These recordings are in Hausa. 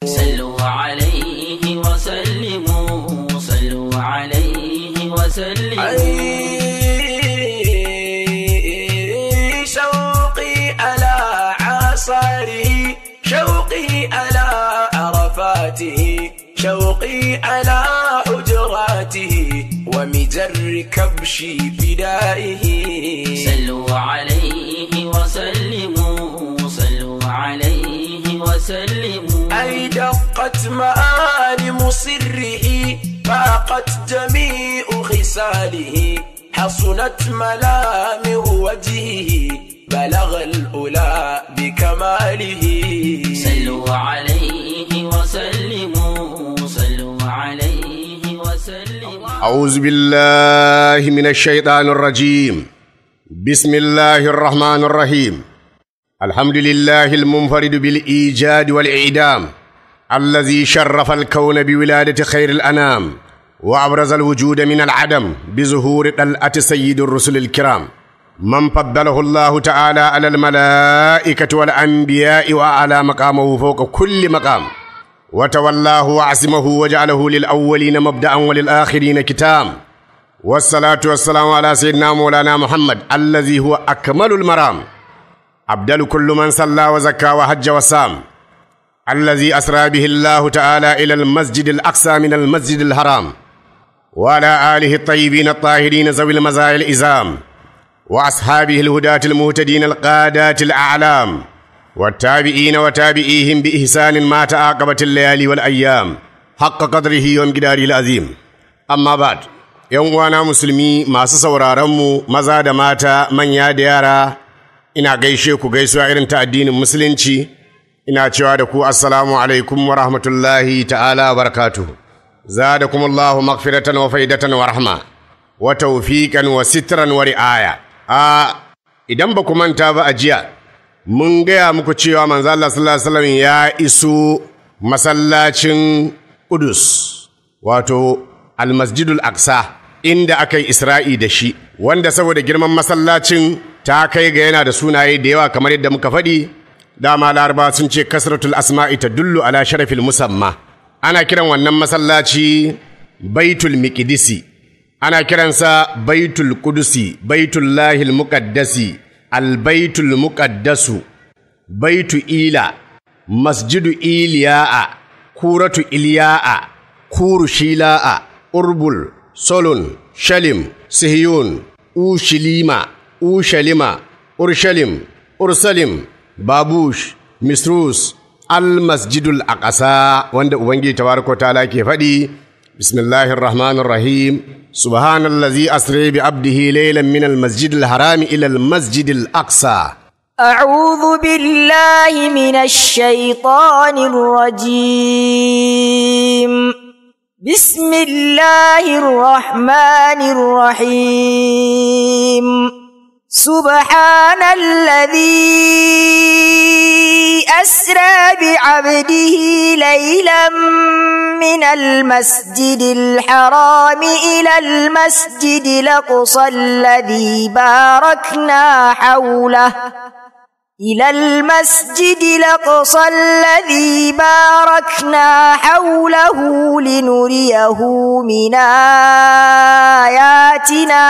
صلوا عليه وسلموا، صلوا عليه وسلموا. أي شوقي على عصاره، شوقي على عرفاته، شوقي على حجراته ومجر كبش فدائه. صلوا عليه وسلموا، صلوا عليه وسلموا. أي دقت مآلم سره، فاقت جميع خصاله، حصنت ملامح وجهه، بلغ الأولى بكماله. صلوا عليه وسلموا، صلوا عليه وسلموا. أعوذ بالله من الشيطان الرجيم. بسم الله الرحمن الرحيم. الحمد لله المنفرد بالإيجاد والإعدام، الذي شرف الكون بولادة خير الأنام، وأبرز الوجود من العدم بظهور طلعة سيد الرسل الكرام، من فضله الله تعالى على الملائكة والأنبياء وأعلى مقامه فوق كل مقام، وتولاه وعصمه وجعله للأولين مبدأ وللآخرين كتام. والصلاة والسلام على سيدنا مولانا محمد الذي هو أكمل المرام، أبدل كل من صلى وزكى وحج وصام، الذي أسرى به الله تعالى إلى المسجد الأقصى من المسجد الحرام، وعلى آله الطيبين الطاهرين ذوي المزايا الإزام، وأصحابه الهداة المهتدين القادات الأعلام، والتابعين وتابعيهم بإحسان ما تعاقبت الليالي والأيام، حق قدره ومقداره العظيم. أما بعد، ‘yan uwana musulmi masu sauraronmu maza da mata, manya da yara, ina gaishe ku gaisuwa irin ta addinin musulunci. Ina cewa da ku assalamu alaikum wa rahmatullahi ta'ala wa barakatuhu. Zadakumullahu maghfiratan wa faidatan wa rahma wa tawfiqan wa sitran wa ri'aya. A idan ba ku manta ba, a jiya mun gaya muku cewa manzo Allah sallallahu alaihi wasallam ya iso masallacin Qudus, wato Almasjidul Aqsa, inda aka yi Isra'i da shi, wanda saboda girman masallacin ta kai ga yana da sunaye da yawa kamar yadda muka faɗi. Dama Laraba sun ce kasratul asma'i tadullu ala sharafil musamma. Ana kiran wannan masallaci Baitul Miqdisi, ana kiransa Baitul Qudusi, Baitullahil Muqaddasi, Albaitul Muqaddasu, Baitu Ila, Masjidu Iliya'a, Kuratu Iliya'a, Kuru Shila'a, Urbul, Solon, Shalim, Sihiyun, Ushilima, Ushalima, Urshalim, Ursalim, Babush, Misrus, Al-Masjidul Aqsa, wanda Ubangiji tabaraka ta'ala ke faɗi: Bismillahir Rahmanir Rahim, Subhanallazi asra bi abdihi laylan min al-Masjidil Harami ila al-Masjidil Aqsa. أعوذ بالله من الشيطان الرجيم. بسم الله الرحمن الرحيم. سبحان الذي أسرى بعبده ليلا من المسجد الحرام إلى المسجد الأقصى الذي باركنا حوله إلى المسجد الأقصى الذي باركنا حوله لنريه من آياتنا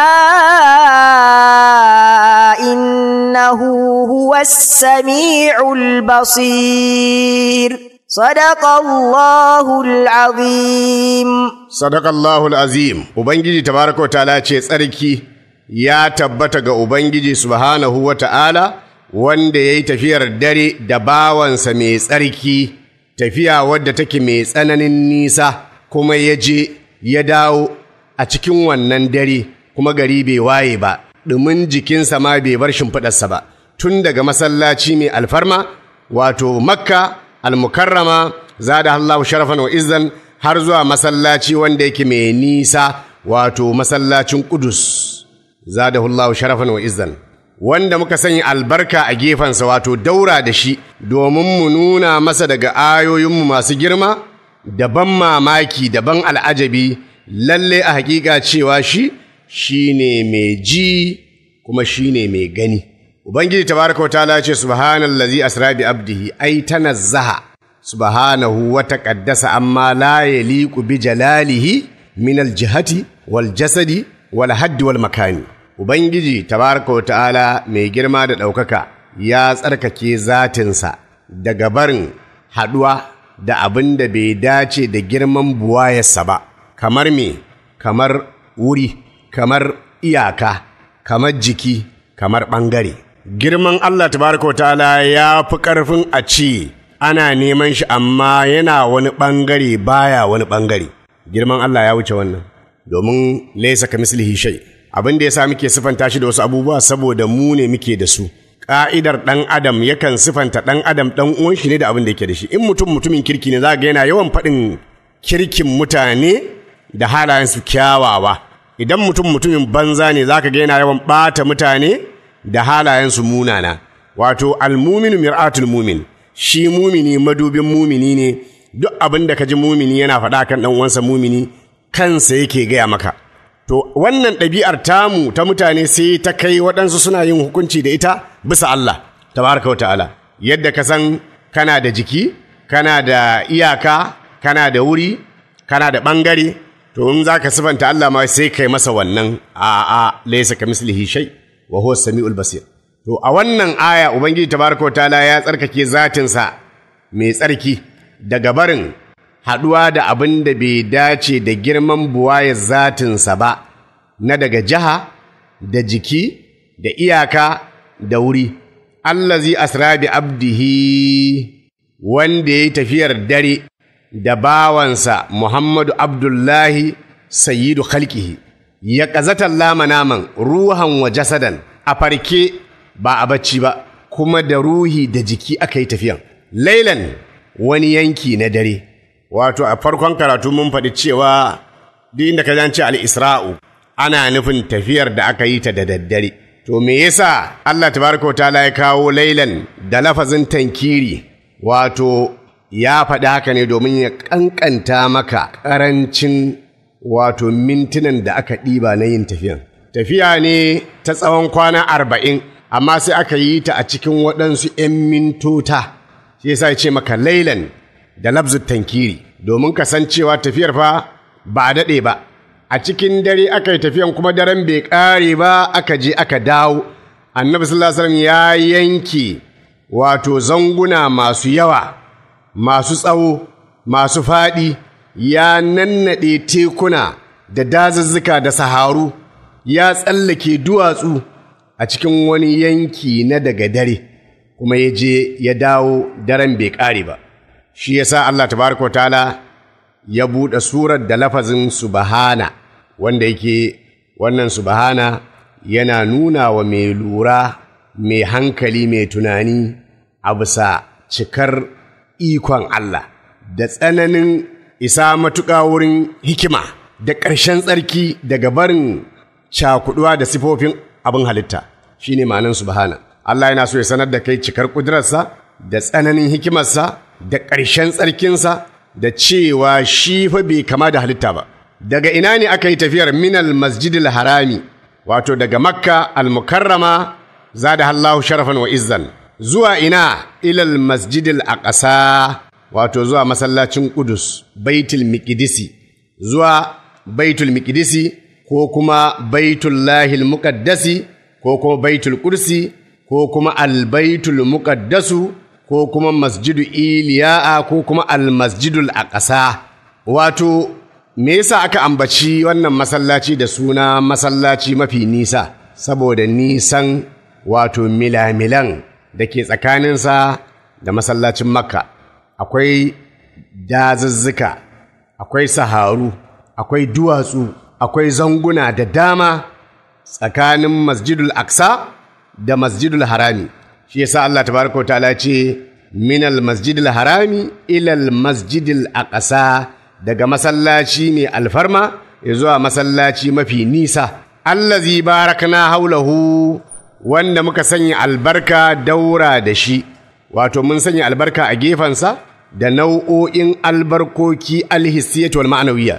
إنه هو السميع البصير. صدق الله العظيم. Sadaqallahu alazim. Ubangiji tabaraka wa ta'ala ce tsarki ya tabbata ga Ubangiji subhanahu wa ta'ala, wanda ya yi tafiyar dare da bawansa mai tsarki, tafiya wadda take mai tsananin nisa, kuma ya je ya dawo a cikin wannan dare, kuma gari bai waye ba, ɗumin jikinsa ma bai bar shimfiɗarsa ba, tun daga masallaci mai alfarma, wato Makka al-Mukarrama, zada Allahu sharafan wa izzan, har zuwa masallaci wanda yake mai nisa, wato masallacin Qudus, zadahu Allahu sharafan wa izzan, wanda muka sanya albarka a gefensa, wato daura da shi, domin mu nuna masa daga ayoyinmu masu girma da ban mamaki da ban al'ajabi, lalle a hakika cewa shi shine mai ji kuma shine mai gani. Ubangiji tabaraka wa ta'ala ce subhanallazi asra bi abdihi, ai tanazzaha subhanahu wa taqaddasa amma la yaliqu bi jalalihi min al-jihati wal jasadi wal haddi wal makani. Ubangiji tabaraka wa ta'ala mai girma da ɗaukaka ya tsarkake zatinsa daga barin haɗuwa da abin da bai dace da girman buwayarsa ba, kamar me, kamar wuri, kamar iyaka, kamar jiki, kamar ɓangare. Girman Allah tabaraka wa ta'ala ya fi ƙarfin a ce ana neman shi amma yana wani ɓangare baya wani ɓangare. Girman Allah ya wuce wannan, domin laisa kamislihi shay. Abin da yasa muke sifanta shi da wasu abubuwa saboda mu ne muke da su. Ka'idar ɗan adam yakan sifanta ɗan adam ɗan uwan shi ne da abin da yake da shi. In mutum mutumin kirki ne za ga yana yawan faɗin kirkin mutane da halayensu kyawawa. Idan mutum mutumin banza ne za ka ga yana yawan ɓata mutane da halayensu munana. Wato almuminu mir'atul mumin, shi mumini madubin mumini ne. Duk abin da ka ji mumini yana faɗa kan ɗan uwansa mumini, kansa yake gaya maka. To wannan ɗabi'ar tamu ta mutane sai ta kai waɗansu suna yin hukunci da ita bisa Allah tabaraka wa ta'ala. Yadda ka san kana da jiki, kana da iyaka, kana da wuri, kana da ɓangare, to in za ka sifanta Allah ma sai kai masa wannan. A'a, laysa kamislihi shay wa huwa samiul basir. To a wannan aya Ubangiji tabaraka wa ta'ala ya tsarkake zatinsa mai tsarki daga barin haɗuwa da abin da bai dace da girman buwayar zatinsa ba, na daga jiha da jiki da iyaka da wuri. Allazi asra bi abdihi, wanda ya yi tafiyar dare da bawansa Muhammadu Abdullahi sayyidu khalqihi, ya ƙazatan lama naman ruhan wa jasadan, a farke ba a bacci ba, kuma da ruhi da jiki aka yi tafiyan. Lailan, wani yanki na dare. Wato a farkon karatu mun faɗi cewa duk inda ka ce al-Isra'u ana nufin tafiyar da aka yi ta da daddare. To me yasa Allah tabaraka wa ta'ala ya kawo lailan da lafazin tankiri? Wato ya faɗi haka ne domin ya ƙanƙanta maka ƙarancin wato mintunan da aka ɗiba na yin tafiyan. Tafiya ne ta tsawon kwana 40, amma sai aka yi ta a cikin waɗansu 'yan mintota. Shi yasa ya ce maka lailan da lafzut tankiri, domin kasancewa tafiyar fa ba a daɗe ba. A cikin dare aka yi tafiyan kuma daren bai ƙare ba, aka je aka dawo. Annabi sallallahu alaihi wasallam ya yanke wato zanguna masu yawa, masu tsawo, masu faɗi, ya nannaɗe tekuna da dazuzzuka da saharu, ya tsallake duwatsu a cikin wani yanki na daga dare, kuma ya je ya dawo daren bai ƙare ba. Shi yasa Allah tabaraka wa ta'ala ya buɗe surar da lafazin subhana, wanda yake wannan subhana yana nuna wa mai lura, mai hankali, mai tunani a bisa cikar ikon Allah da tsananin isa matuƙa wurin hikima da ƙarshen tsarki daga barin cakuɗuwa da sifofin abin halitta. Shine ma'anan subhana. Allah yana so ya sanar da kai cikar ƙudurarsa da tsananin hikimarsa da ƙarshen tsarkinsa, da cewa shi fa bai kama da halitta ba. Daga ina ne aka yi tafiyar? Minal masjidil harami, wato daga Makka al-Mukarrama zada Allahu sharafan wa izzan, zuwa ina? Ilal masjidil aqsa, wato zuwa masallacin Qudus, Baitul Miqdisi, zuwa Baitul Miqdisi ko kuma Baitullahil Muqaddasi ko kuma Baitul Qudsi ko kuma Al-Baitul Muqaddasu ko kuma Masjidu Iliya'a ko kuma Al-Masjidul Aqsa. Wato me yasa aka ambaci wannan masallaci da suna masallaci mafi nisa? Saboda nisan wato milamilan da ke tsakaninsa da masallacin Makka. Akwai dazuzzuka, akwai saharu, akwai duwatsu, akwai zanguna da dama tsakanin Masjidul Aqsa da Masjidul Harami. Shi yasa Allah tabaraka wa ta'ala ce minal masjidil harami ilal masjidil aqsa, daga masallaci mai alfarma zuwa masallaci mafi nisa. Allazi barakna haulahu, wanda muka sanya albarka daura da shi, wato mun sanya albarka a gefensa da nau'o'in albarkoki alhissiyatu wal ma'anawiyya.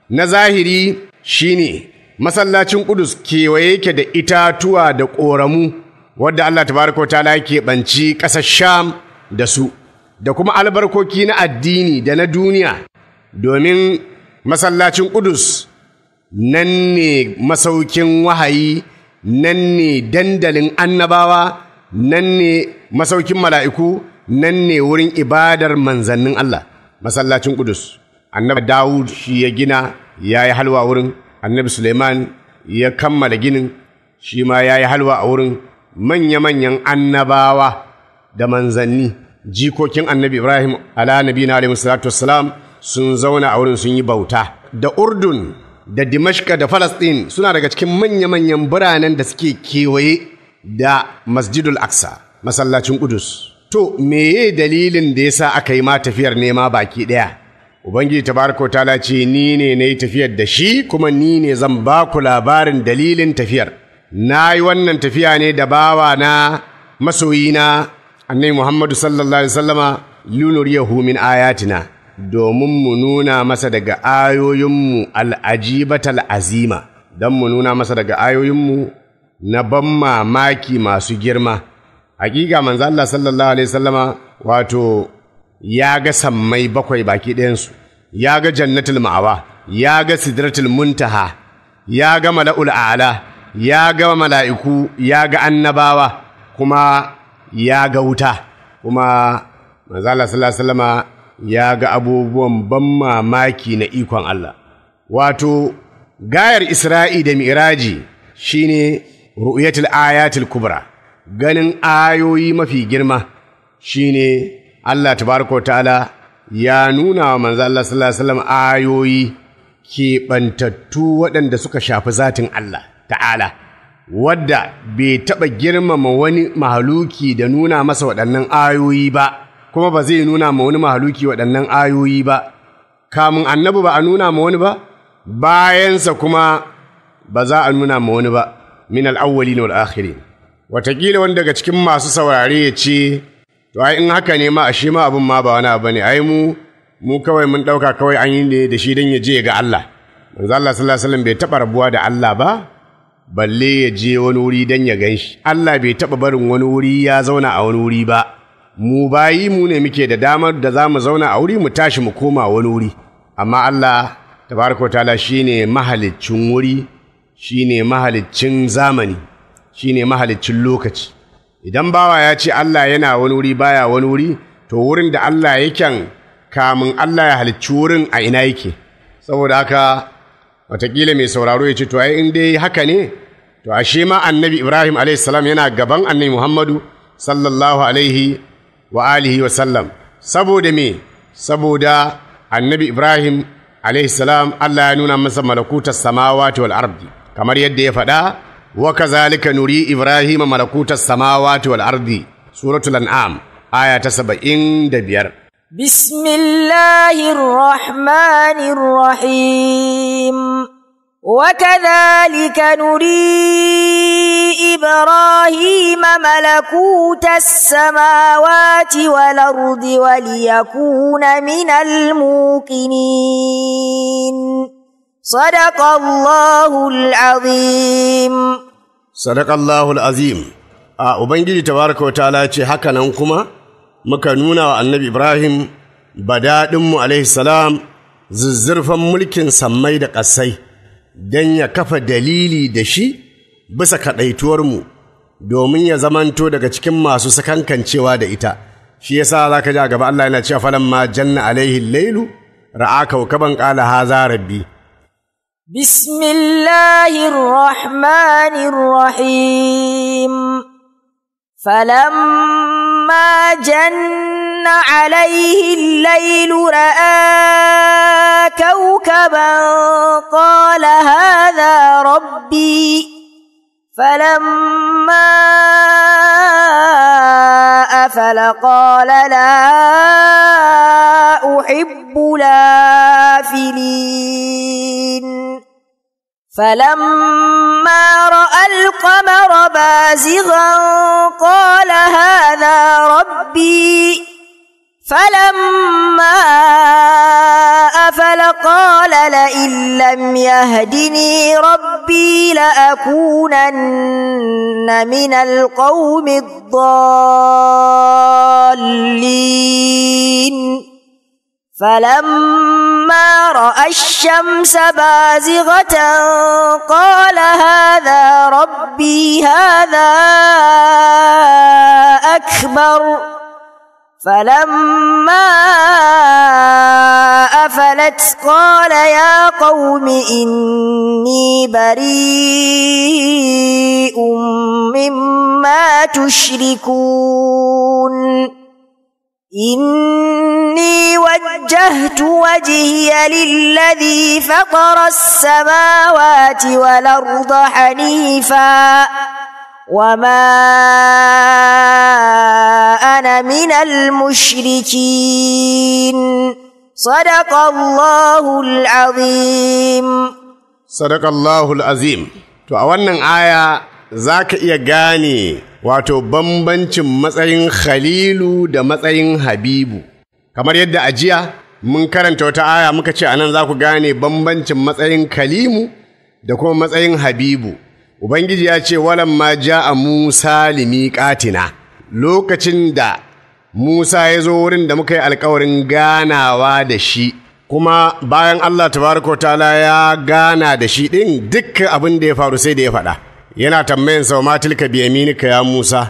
Na zahiri shine masallacin Qudus kewaye yake da itatuwa da ƙoramu, wadda Allah tabaraka wa ta'ala yake banci ƙasar Sham da su. da kuma albarkoki na addini da na duniya, domin masallacin Ƙudus nan ne masaukin wahayi, nan ne dandalin annabawa, nan ne masaukin mala'iku, nan ne wurin ibadar manzannin Allah, masallacin Ƙudus. Annabi Dawud shi ya gina, ya yi halwa wurin, Annabi Suleiman ya kammala ginin, shi ma ya yi halwa a wurin. Manya-manyan annabawa da manzanni, jikokin Annabi Ibrahim ala nabina alaihi salatu wassalam sun zauna a wurin sun yi bauta. Da Urdun da Dimashka da Falasɗin suna daga cikin manya-manyan biranen da suke kewaye da Masjidul Aqsa, masallacin Ƙudus. To, meye dalilin da yasa aka yi ma tafiyar nema baki ɗaya? Ubangiji tabaraka wa ta'ala ce ni ne na yi tafiyar da shi kuma ni ne zan ba ku labarin dalilin tafiyar. Na yi wannan tafiya ne da bawa na masoyina Annabi Muhammadu sallallahu alaihi wasallama lunuriyahu min ayatina, domin mu nuna masa daga ayoyinmu al'ajibatal azima, don mu nuna masa daga ayoyinmu na ban mamaki masu girma. Hakika manzo Allah sallallahu alaihi wasallama wato ya ga sammai bakwai baki ɗayansu, ya ga jannatul ma'awa, ya ga sidratul muntaha, ya ga mala'ul a'la, ya ga mala'iku, ya ga annabawa, kuma ya ga wuta, kuma manzo Allah sallallahu alaihi wasallama ya ga abubuwan ban mamaki na ikon Allah. Wato gayar Isra'i da Mi'raji shine ru'yatul ayatul kubra, ganin ayoyi mafi girma, shine Allah tabaraka wa ta'ala ya nuna wa manzo Allah sallallahu alaihi wasallam ayoyi keɓantattu waɗanda suka shafi zatin Allah ta'ala, wadda bai taɓa girmama wani mahaluki da nuna masa waɗannan ayoyi ba, kuma ba zai nuna ma wani mahaluki waɗannan ayoyi ba. Kamun annabi ba a nuna ma wani ba, bayansa kuma ba za a nuna ma wani ba, min al'awwalin wal akhirin. Wataƙila wani daga cikin masu saurare ya ce, to ai in haka ne ma ashe ma abin ma ba wani abu ne, ai mu kawai mun ɗauka kawai an yi ne da shi don ya je ga Allah. Manzo Allah sallallahu alaihi wasallam bai taɓa rabuwa da Allah ba, balle ya je wani wuri don ya gan shi. Allah bai taɓa barin wani wuri ya zauna a wani wuri ba. Mu bayi mu ne muke da damar da za mu zauna a wuri mu tashi mu koma wani wuri, amma Allah tabaraka wa ta'ala shine mahaliccin wuri, shine mahaliccin zamani, shine mahaliccin lokaci. Idan bawa ya ce Allah yana wani wuri baya wani wuri, to wurin da Allah yake kamun Allah ya halicci wurin a ina yake? Saboda haka watakila mai sauraro ya ce to ai in dai haka ne, to ashe ma Annabi Ibrahim alaihi salam yana gaban Annabi Muhammadu sallallahu alaihi wa alihi wa sallam. Saboda me? Saboda Annabi Ibrahim alaihi salam Allah ya nuna masa malakutar samawati wal ardi, kamar yadda ya faɗa, wa kazalika nuri Ibrahim malakutar samawati wal ardi, suratul an'am aya ta 75. Bismillahir rahmanir rahim. وكذلك نري إبراهيم ملكوت السماوات والأرض وليكون من الموقنين. صدق الله العظيم. صدق الله العظيم. Ubangiji tabaraka wa ta'ala ce haka nan kuma muka nuna wa Annabi Ibrahim badadinmu alaihi salam zuzzurfan mulkin sammai da ƙasai, don ya kafa dalili da shi bisa kaɗaituwarmu, domin ya zamanto daga cikin masu sakankancewa da ita. Shi yasa za ka ji a gaba Allah yana cewa falamma janna alaihi lailu ra'a kawkaban qala haza rabbi. Bismillahir rahmanir rahim. Falamma janna alaihi al-lailu ra'a kawkaban qala hadha rabbi. فلما أفل قال لا أحب الآفلين. فلما رأى القمر بازغا قال هذا ربي. فلما أفل قال لئن لم يهدني ربي لأكونن من القوم الضالين. فلما رأى الشمس بازغة قال هذا ربي هذا أكبر. فلما أفلت قال يا قوم إني بريء مما تشركون. إني وجهت وجهي للذي فطر السماوات والأرض حنيفا وما أنا من المشركين. صدق الله العظيم. صدق الله العظيم. To a wannan aya zaka iya gane wato bambancin matsayin Khalilu da matsayin Habibu. Kamar yadda a jiya mun karanta wata aya muka ce anan za ku gane bambancin matsayin Kalimu da kuma matsayin Habibu. Ubangiji ya ce walamma ja'a Musa limiqatina, lokacin da Musa ya zo wurin da muka yi alkawarin ganawa da shi, kuma bayan Allah tabaraka ta'ala ya gana da shi din dukkan abin da ya faru sai da ya faɗa. Yana tambayan sa ma tilka bi yaminika ya Musa,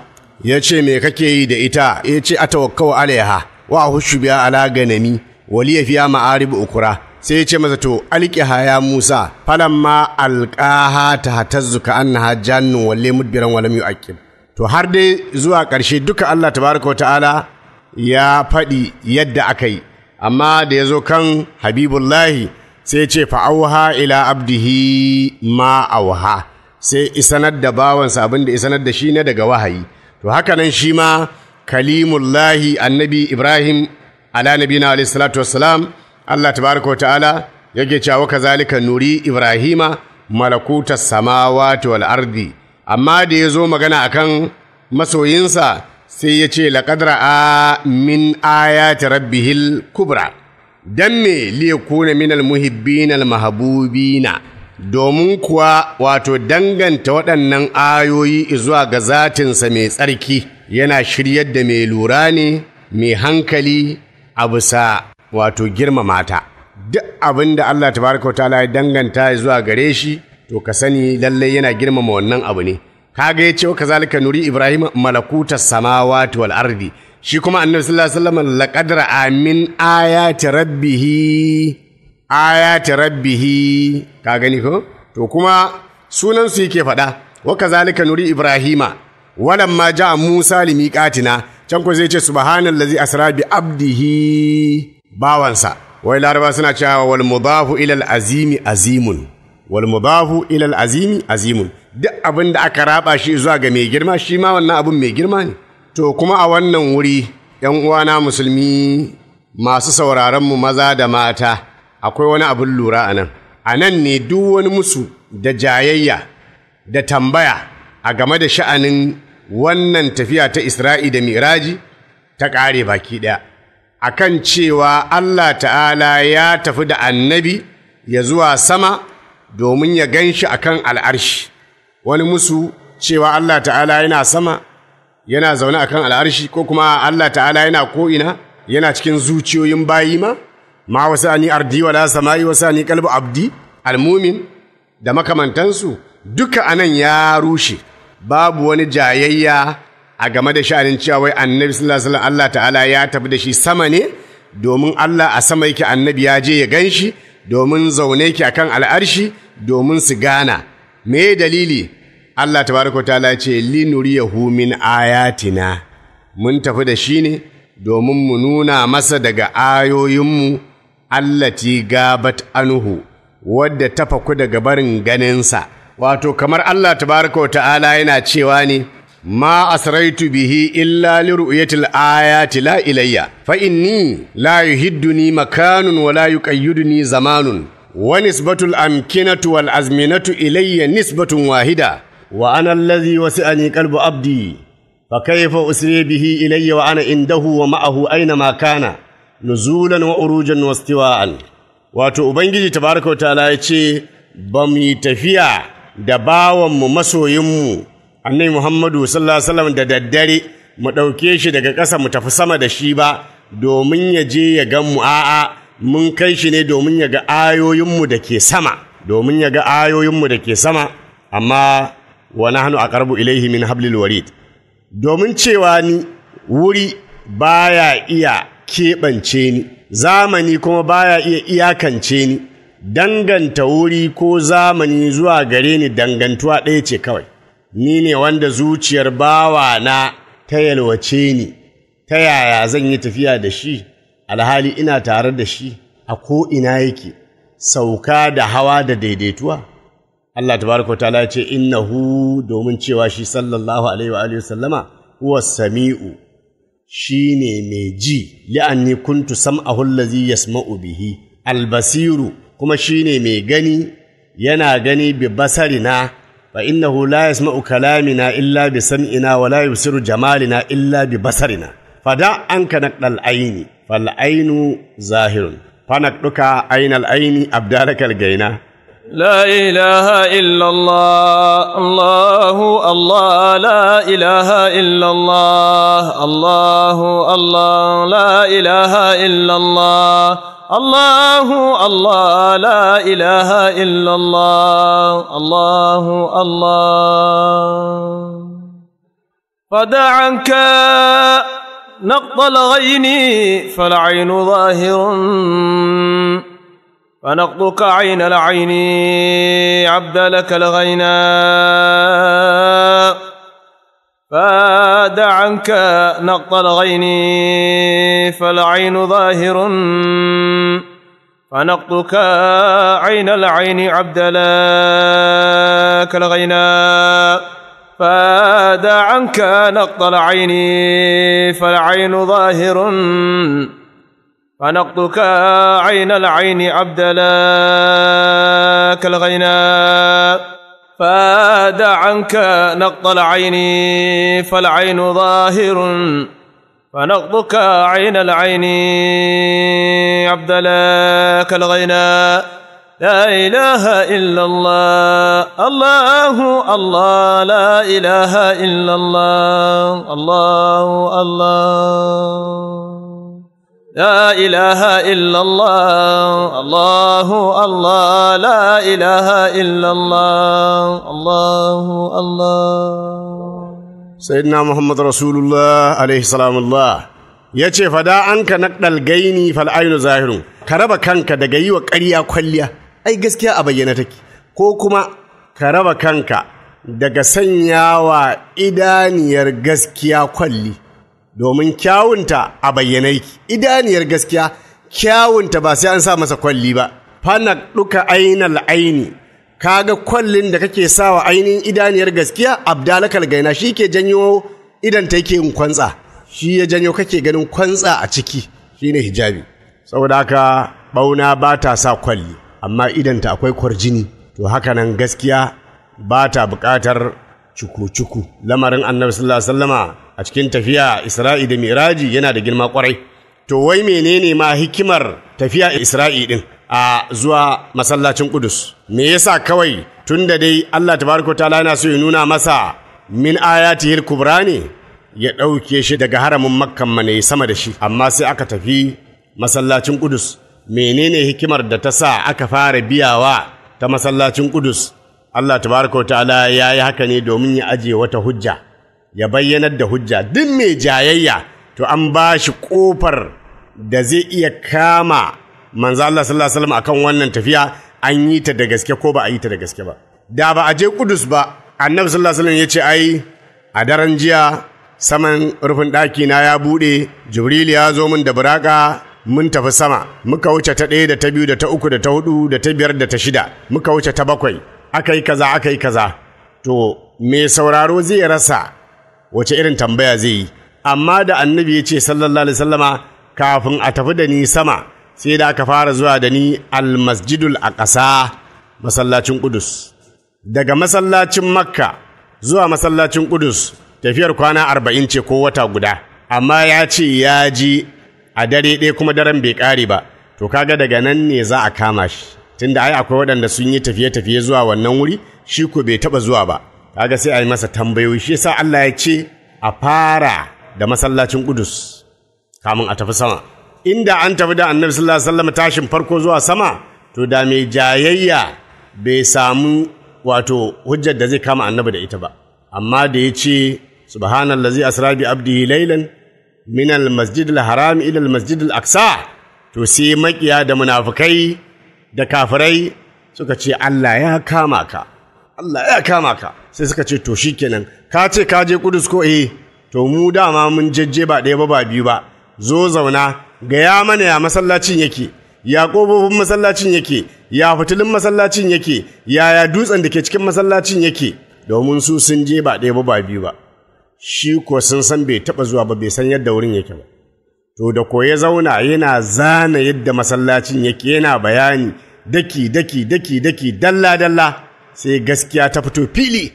ya ce me kake yi da ita, ya ce atawakkau alaiha wa ahushu biha ala ganami wa liya fiha ma'arib ukura. Sai ya ce masa to alqiha ya Musa, falamma alqaha tahtazzu ka annaha jannun walle mudbiran wa lam yu'aqib. To har dai zuwa ƙarshe duka Allah tabaraka ta'ala ya faɗi yadda aka yi, amma da ya zo kan Habibullahi sai ya ce fa'auha ila abdihi ma auha, sai isanar da bawansa abin da isanar da shi ne daga wahayi. To haka nan shi ma Kalimullahi annabi Ibrahim ala nabina alayhi salatu wassalam, Allah tabaraka ta'ala yake cewa kazalika nuri Ibrahima malakutas samawati wal ardi. Amma da ya zo magana akan masoyinsa sai ya ce laqad ra'a min ayati rabbihil kubra. Dan me liyakuna minal muhibbina al mahbubina, domin kuwa wato danganta waɗannan ayoyi zuwa ga zatinsa mai tsarki yana shiryar da mai lura ne mai hankali a bisa wato girmama ta. Duk abin da Allah tabaraka ta'ala ya danganta zuwa gare shi to ka sani lallai yana girmama wannan abu ne. Kaga ya ce wa kazalika nuri Ibrahim malakutas samawati wal ardi, shi kuma annabi sallallahu alaihi wasallam laqad ra'a min ayati rabbihi ayati rabbihi, ka gani ko? To kuma sunan su yake faɗa wa kazalika nuri Ibrahima walamma ja'a Musa limiqatina, can ko zai ce subhanallazi asra bi abdihi, bawansa. Wai Laraba suna cewa wal mudafu ila al azimi azimun, wal mudafu ila al azimi azimun, duk abin da aka raba shi zuwa ga mai girma shi ma wannan abin mai girma ne. To kuma a wannan wuri ‘yan uwana musulmi masu sauraron mu maza da mata, akwai wani abin lura a nan. A nan ne duk wani musu da jayayya da tambaya a game da sha'anin wannan tafiya ta Isra'i da Miraji ta ƙare baki ɗaya, akan cewa Allah ta'ala ya tafi da annabi ya zuwa sama domin ya gan shi akan al'arshi. Wani musu cewa Allah ta'ala yana sama yana zaune akan al'arshi, ko kuma Allah ta'ala yana ko'ina yana cikin zuciyoyin bayi ma, ma wasani ardi wala sama'i wasani qalbu abdi almumin da makamantansu, duka anan ya rushe. Babu wani jayayya a game da sha'anin cewa wai annabi sallallahu alaihi wasallam Allah ta'ala ya tafi da shi sama ne domin Allah a sama yake, annabi ya je ya ganshi domin zaune yake akan al'arshi domin su gana. Me dalili? Allah tabaraka ta'ala ce linuriyahu min ayatina, mun tafi da shi ne domin mu nuna masa daga ayoyinmu allati gabat anhu, wadda ta faku daga barin ganinsa. Wato kamar Allah tabaraka ta'ala yana cewa ne ma asraitu bihi illa li ru'yatil ayati la ilayya fa inni la yuhidduni makanun wa la yuqayyiduni zamanun wa nisbatul amkinatu wal azminatu ilayya nisbatun wahida wa ana alladhi wasi'ani qalbu abdi fa kayfa usri bihi ilayya wa ana indahu wa ma'ahu aina ma kana nuzulan wa urujan wa istiwa'an. Wato Ubangiji tabaraka wa ta'ala ya ce ba mu yi tafiya da bawanmu masoyinmu Annabi Muhammadu sallallahu alaihi wasallam da daddare mu ɗauke shi daga ƙasa mu tafi sama da shi ba domin ya je ya gan mu, a'a mun kai shi ne domin ya ga ayoyinmu da ke sama, domin ya ga ayoyinmu da ke sama, amma wa nahnu aqrabu ilaihi min hablil warid. Domin cewa ni wuri baya iya keɓance ni, zamani kuma baya iya iyakance ni, danganta wuri ko zamani zuwa gare ni dangantuwa ɗaya ce kawai. Ni ne wanda zuciyar bawa na ta yalwace ni, ta yaya zan yi tafiya da shi, alhali ina tare da shi a ko'ina yake, sauka da hawa da daidaituwa. Allah tabaraka wa ta'ala ya ce innahu, domin cewa shi sallallahu alaihi wa alihi sallama huwa sami'u, shine mai ji, li'anni kuntu sam'ahu allazi yasma'u bihi, albasiru kuma shine mai gani, yana gani bi basarina, fa innahu la yasma'u kalamina illa bi sam'ina wa la yubsiru jamalina illa bi basarina. Fada anka naqdal aini fal ainu zahirun fanaqduka ainal aini abdalakal gaina. لا إله إلا الله، الله الله، لا إله إلا الله، الله الله، لا إله إلا الله، الله الله، لا إله إلا الله، الله الله. فدع عنك نقض الغين فالعين ظاهر، فنقضك عين العين عبد لك الغينا. فدع عنك نقض الغين فالعين ظاهر، فنقضك عين العين عبد لك الغينا. فدع عنك نقض العين فالعين ظاهر، فنقضك عين العين عبد لك الغينا. فدع عنك نقض العين فالعين ظاهر، فنقضك عين العين عبد لك الغينا. لا إله إلا الله، الله الله، لا إله إلا الله، الله الله، لا إله إلا الله، الله الله، لا إله إلا الله، الله الله. Sayyidina Muhammad Rasulullah alaihi salamullah ya ce fada an ka naqdal gaini fal ainu zahirun, ka raba kanka daga yi wa ƙarya kwalliya, ai gaskiya a bayyana take, ko kuma ka raba kanka daga sanyawa idaniyar gaskiya kwalli, domin kyawunta a bayyana yake. Idaniyar gaskiya kyawunta ba sai an sa masa kwalli ba. Fanak duka ainal aini, kaga kwallin da kake sawa ainihin idaniyar gaskiya abdalakal gaina, shi ke janyo idan ta yake yin kwantsa, shi ya janyo kake ganin kwantsa a ciki, shine hijabi. Saboda haka bauna ba ta sa kwalli, amma idanta akwai kwarjini. To haka nan gaskiya ba ta buƙatar cuku-cuku. Lamarin Annabi sallallahu alaihi wasallama a cikin tafiya Isra'i da Miraji yana da girma kwarai. To wai menene ma hikimar tafiya Isra'i din a zuwa masallacin Qudus? Me yasa kawai tunda dai Allah tabaraka ta'ala yana so ya nuna masa min ayatihil kubra ne, ya ɗauke shi daga haramin Makkan mane sama da shi, amma sai aka tafi masallacin Qudus. Menene hikimar da ta sa aka fara biyawa ta masallacin Qudus? Allah tabaraka ta'ala ya yi haka ne domin ya ajiye wata hujja, ya bayyanar da hujja. Duk mai jayayya to an ba shi ƙofar da zai iya kama manzo Allah sallallahu alaihi wasallam akan wannan tafiya, an yi ta da gaske ko ba a yi ta da gaske ba. Da ba a je Qudus ba, Annabi sallallahu alaihi wasallam ya ce ai a daren jiya saman rufin ɗaki na ya buɗe, Jibril ya zo min da buraka, mun tafi sama, muka wuce ta 1 da ta 2 da ta 3 da ta 4 da ta 5 da ta 6, muka wuce ta 7, aka yi kaza aka yi kaza. To mai sauraro zai rasa wace irin tambaya zai yi. Amma da Annabi ya ce sallallahu alaihi wasallama kafin a tafi da ni sama sai da aka fara zuwa da ni almasjidul aqsa, masallacin Qudus. Daga masallacin Makka zuwa masallacin Qudus tafiyar kwana 40 ce ko wata guda, amma ya ce ya ji a dare ɗaya kuma daren bai ƙare ba. To kaga daga nan ne za a kama shi, tunda ai akwai waɗanda sun yi tafiye-tafiye zuwa wannan wuri, shi ko bai taɓa zuwa ba. Kaga sai a yi masa tambayoyi. Shi yasa Allah ya ce a fara da masallacin Qudus kamun a tafi sama. Inda an tafi da Annabi sallallahu alaihi wasallam tashin farko zuwa sama, to da mai jayayya bai samu wato hujjar da zai kama Annabi da ita ba. Amma da ya ce subhanallazi asra bi abdihi laylan min al-masjid al-haram ila al-masjid al-aqsa, to sai makiya da munafukai da kafirai suka ce Allah ya kama ka, Allah ya kama ka. Sai suka ce to shikenan, ka ce ka je Kudus ko? Eh, to mu dama mun jajje ba ɗaya ba ba biyu ba, zo zauna gaya mana ya masallacin yake, ya ƙofofin masallacin yake, ya fitilun masallacin yake, ya dutsen da ke cikin masallacin yake, domin su sun je ba ɗaya ba ba biyu ba. Shi ko sun san bai taɓa zuwa ba, bai san yadda wurin yake ba. To da ko ya zauna yana zana yadda masallacin yake, yana bayani daki daki daki daki dalla dalla, sai gaskiya ta fito fili.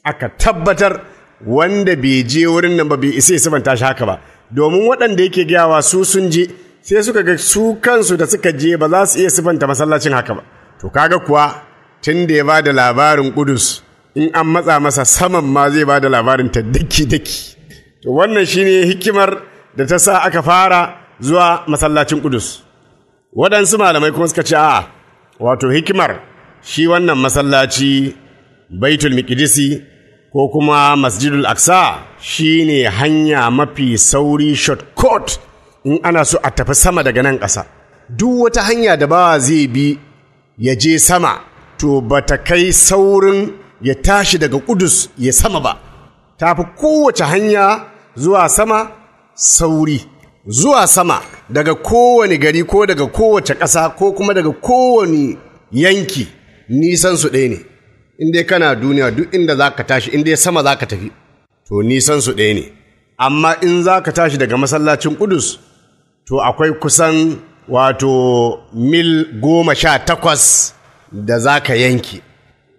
Aka tabbatar wanda bai je wurin nan ba bai isa ya sabanta shi haka ba, domin waɗanda yake gayawa su sun je, sai suka ga su kansu da suka je ba za su iya sifanta masallacin haka ba. To kaga kuwa tun da ya ba da labarin Kudus, in an matsa masa saman ma zai ba da labarin ta daki daki. To wannan shine hikimar da ta sa aka fara zuwa masallacin Kudus. Waɗansu malamai kuma suka ce a'a, wato hikimar shi wannan masallaci Baitul Miqdisi ko kuma Masjidul Aqsa shine hanya mafi sauri, shortcut, in ana so a tafi sama daga nan ƙasa. Duk wata hanya da bawa zai bi ya je sama, to bata kai saurin ya tashi daga Kudus ya sama ba. Ta fi kowace hanya zuwa sama sauri. Zuwa sama daga kowane gari ko daga kowace ƙasa ko kuma daga kowane yanki, nisan su ɗaya ne. In dai kana duniya, duk inda za ka tashi, in dai sama za ka tafi, to nisan su ɗaya ne. Amma in za ka tashi daga masallacin Kudus, to akwai kusan wato mil 18 da za ka yanke.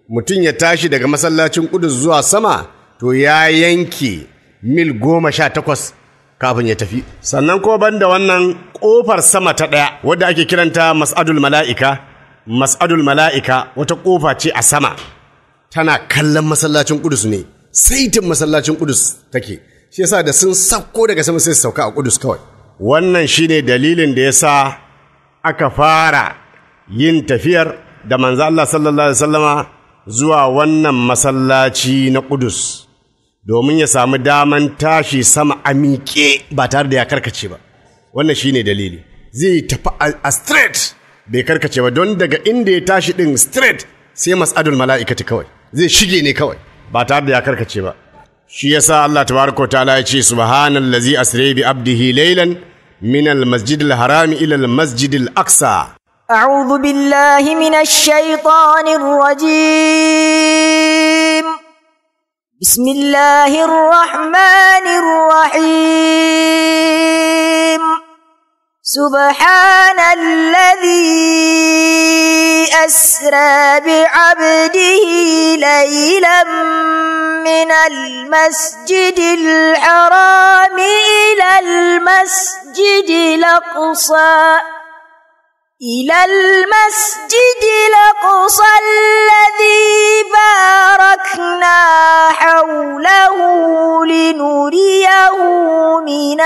Mutum ya tashi daga masallacin Kudus zuwa sama, to ya yanke mil 18 kafin ya tafi. Sannan ko banda wannan, ƙofar sama ta ɗaya wadda ake kiranta Mas'adul Mala'ika, Mas'adul Mala'ika wata ƙofa ce a sama, tana kallon masallacin Kudus ne, saitin masallacin Kudus take. Shi yasa da sun sauko daga sama sai su sauka a Kudus kawai. Wannan shine dalilin da yasa aka fara yin tafiyar da manzo Allah sallallahu alaihi wasallama zuwa wannan masallaci na Kudus, domin ya samu daman tashi sama a miƙe ba tare da ya karkace ba. Wannan shine dalili. Zai tafi a straight, bai karkace ba, don daga inda ya tashi din straight sai Mas'adul Mala'ikati kawai, zai shige ne kawai ba tare da ya karkace ba. Shi yasa Allah tabaraka ta'ala ya ce subhanallazi asra bi abdihi laylan min al-masjidil harami ila al-masjidil aqsa. أعوذ بالله من الشيطان الرجيم. بسم الله الرحمن الرحيم. سبحان الذي أسرى بعبده ليلا من المسجد الحرام إلى المسجد الأقصى الذي باركنا حوله لنريه من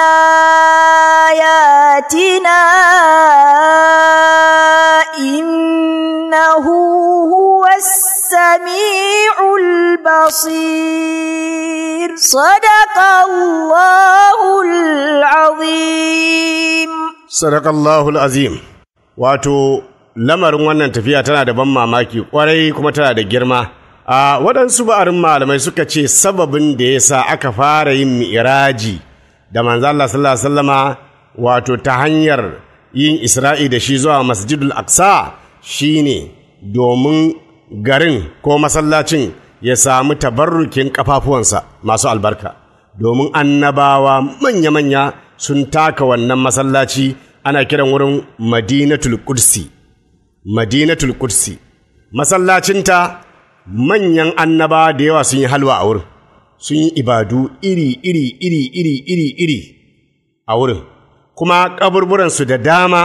آياتنا إنه هو السميع البصير. صدق الله العظيم. صدق الله العظيم. Wato lamarin wannan tafiya tana da ban mamaki kwarai kuma tana da girma. A waɗansu ba'arin malamai suka ce sababin da ya sa aka fara yin mi'iraji da manzo Allah sallallahu alaihi wasallama, wato ta hanyar yin Isra'i da shi zuwa Masjidul Aqsa, shine domin garin ko masallacin ya samu tabarrukin kafafuwansa masu albarka, domin annabawa manya-manya sun taka wannan masallaci. Ana kiran wurin Madinatul Qudsi. Madinatul Qudsi masallacinta manyan annaba da yawa sun yi halwa a wurin, sun yi ibadu iri iri iri iri iri iri iri a wurin, kuma kaburburansu da dama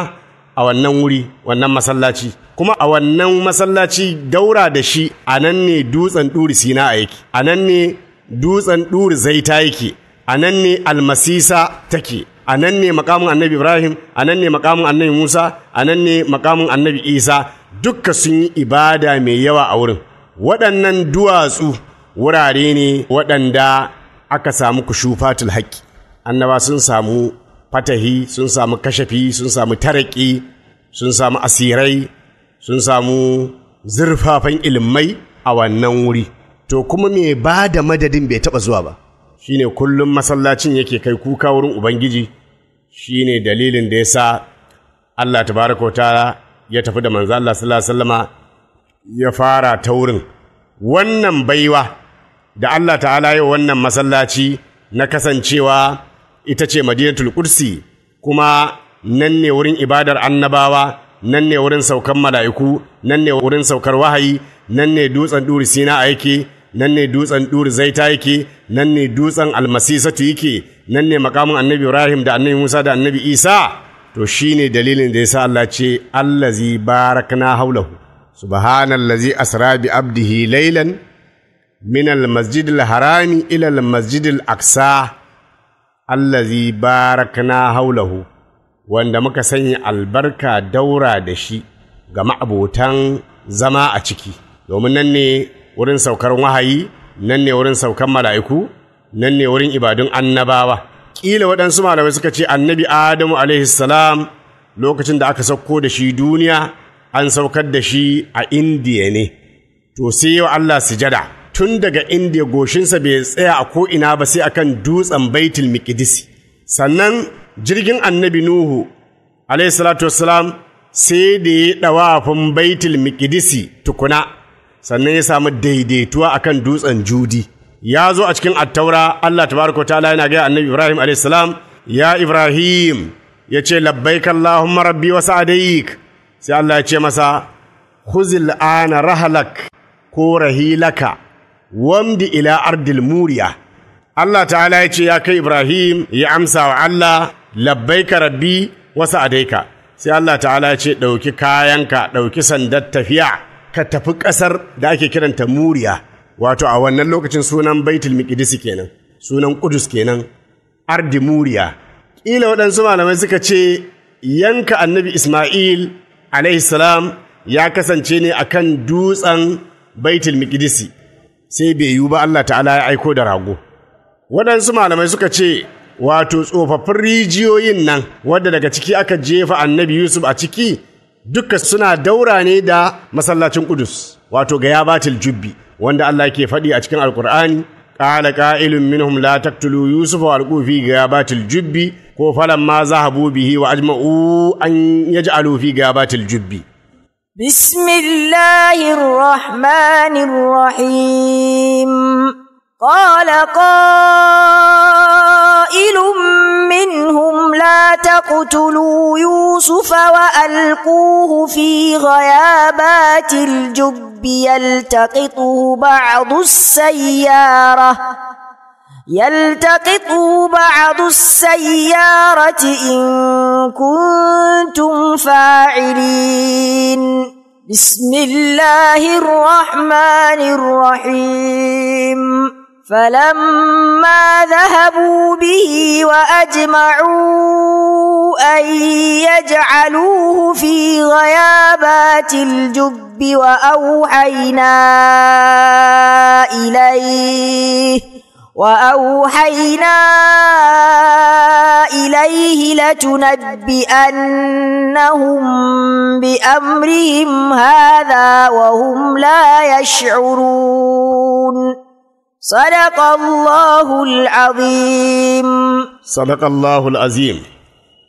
a wannan wuri, wannan masallaci. Kuma a wannan masallaci daura da shi a nan ne dutsen Ɗuri Sina a yake, a nan ne dutsen Ɗuri Zaita yake, a nan ne Almasisa take, a nan ne makamin Annabi Ibrahim, a nan ne makamin Annabi Musa, a nan ne makamin Annabi Isa. Dukka sun yi ibada mai yawa a wurin. Waɗannan duwatsu wurare ne waɗanda aka samu kushufatul haƙƙi. Annaba sun samu fatahi, sun samu kashafi, sun samu taraki, sun samu asirai, sun samu zurfafan ilimai a wannan wuri. To kuma mai ba da madadin bai taɓa zuwa ba, shine kullum masallacin yake kai kuka wurin Ubangiji. Shine dalilin da ya sa Allah tabaraka wa ta'ala ya tafi da manzo Allah sallallahu alaihi wasallama ya fara ta wurin. Wannan baiwa da Allah ta'ala yau wannan masallaci na kasancewa ita ce Madinatul Qudsi, kuma nan ne wurin ibadar annabawa, nan ne wurin saukan mala'iku, nan ne wurin saukar wahayi, nan ne dutsen Ɗuri Sina yake, nan ne dutsen Ɗuri Zaita yake, nan ne dutsen Almasisatu yake, nan ne makamin Annabi Ibrahim da Annabi Musa da Annabi Isa. To shine dalilin da yasa Allah ce allazi barakna haulahu, subhanallazi asra bi abdihi laylan min almasjidil harami ila almasjidil aqsa allazi barakna haulahu, wanda muka sanya albarka daura da shi ga ma'abotan zama a ciki, domin nan ne wurin saukar wahayi, nan ne wurin saukar mala'iku, nan ne wurin ibadun annabawa. Ƙila waɗansu malamai suka ce Annabi Adamu alaihi salam lokacin da aka sauko da shi duniya, an saukar da shi a Indiya ne. To sai yau Allah sujada tun daga Indiya, goshinsa bai tsaya a ko'ina ba sai akan dutsen Baitul Miqdisi. Sannan jirgin Annabi Nuhu alaihi salatu wassalam sai da ya ɗawafin Baitul Miqdisi tukuna, sannan ya samu daidaituwa akan dutsen Judi. Ya zo a cikin Attaura, Allah tabaraka ta'ala yana gaya Annabi Ibrahim alaihi salam, ya Ibrahim, ya ce labbaik Allahumma rabbi wa sa'adaik. Sai Allah ya ce masa khuzil ana rahalak ko rahilaka wamdi ila ardil muriya. Allah ta'ala ya ce ya kai Ibrahim, ya amsa wa Allah labbaika rabbi wa sa'adaika. Sai Allah ta'ala ya ce ɗauki kayanka, ɗauki sandar tafiya, ka tafi ƙasar da ake kiranta Muriya. Wato a wannan lokacin sunan Baitul Miqdis kenan, sunan Qudus kenan, ardi Muriya. Ƙila waɗansu malamai suka ce yanka Annabi Ismail alaihi salam ya kasance ne akan dutsen Baitul Miqdis, sai bai yiwu ba, Allah ta'ala ya aiko da rago. Waɗansu malamai suka ce wato tsofaffin rijiyoyin nan wadda daga ciki aka jefa Annabi Yusuf a ciki, duka suna daura ne da masallacin Qudus, wato ga Yabatul Jubbi, wanda Allah ke faɗi a cikin Alƙur'ani, qala qa'ilun minhum la taqtulu Yusuf wa alqu fi ghayabatil jubbi, ko falamma zahabu bihi wa ajma'u an yaj'alu fi ghayabatil jubbi. Bismillahir Rahmanir Rahim. Qala qa'ilun minhum la taqtulu Yusufa wa alquhu fi ghayabatil jubbi yaltaqituhu ba'du as-sayyarati in kuntum fa'ilin. Bismillahir Rahmanir Rahim. فلما ذهبوا به وأجمعوا أن يجعلوه في غيابات الجب وأوحينا إليه لتنبئنهم بأمرهم هذا وهم لا يشعرون. صدق الله العظيم. صدق الله العظيم.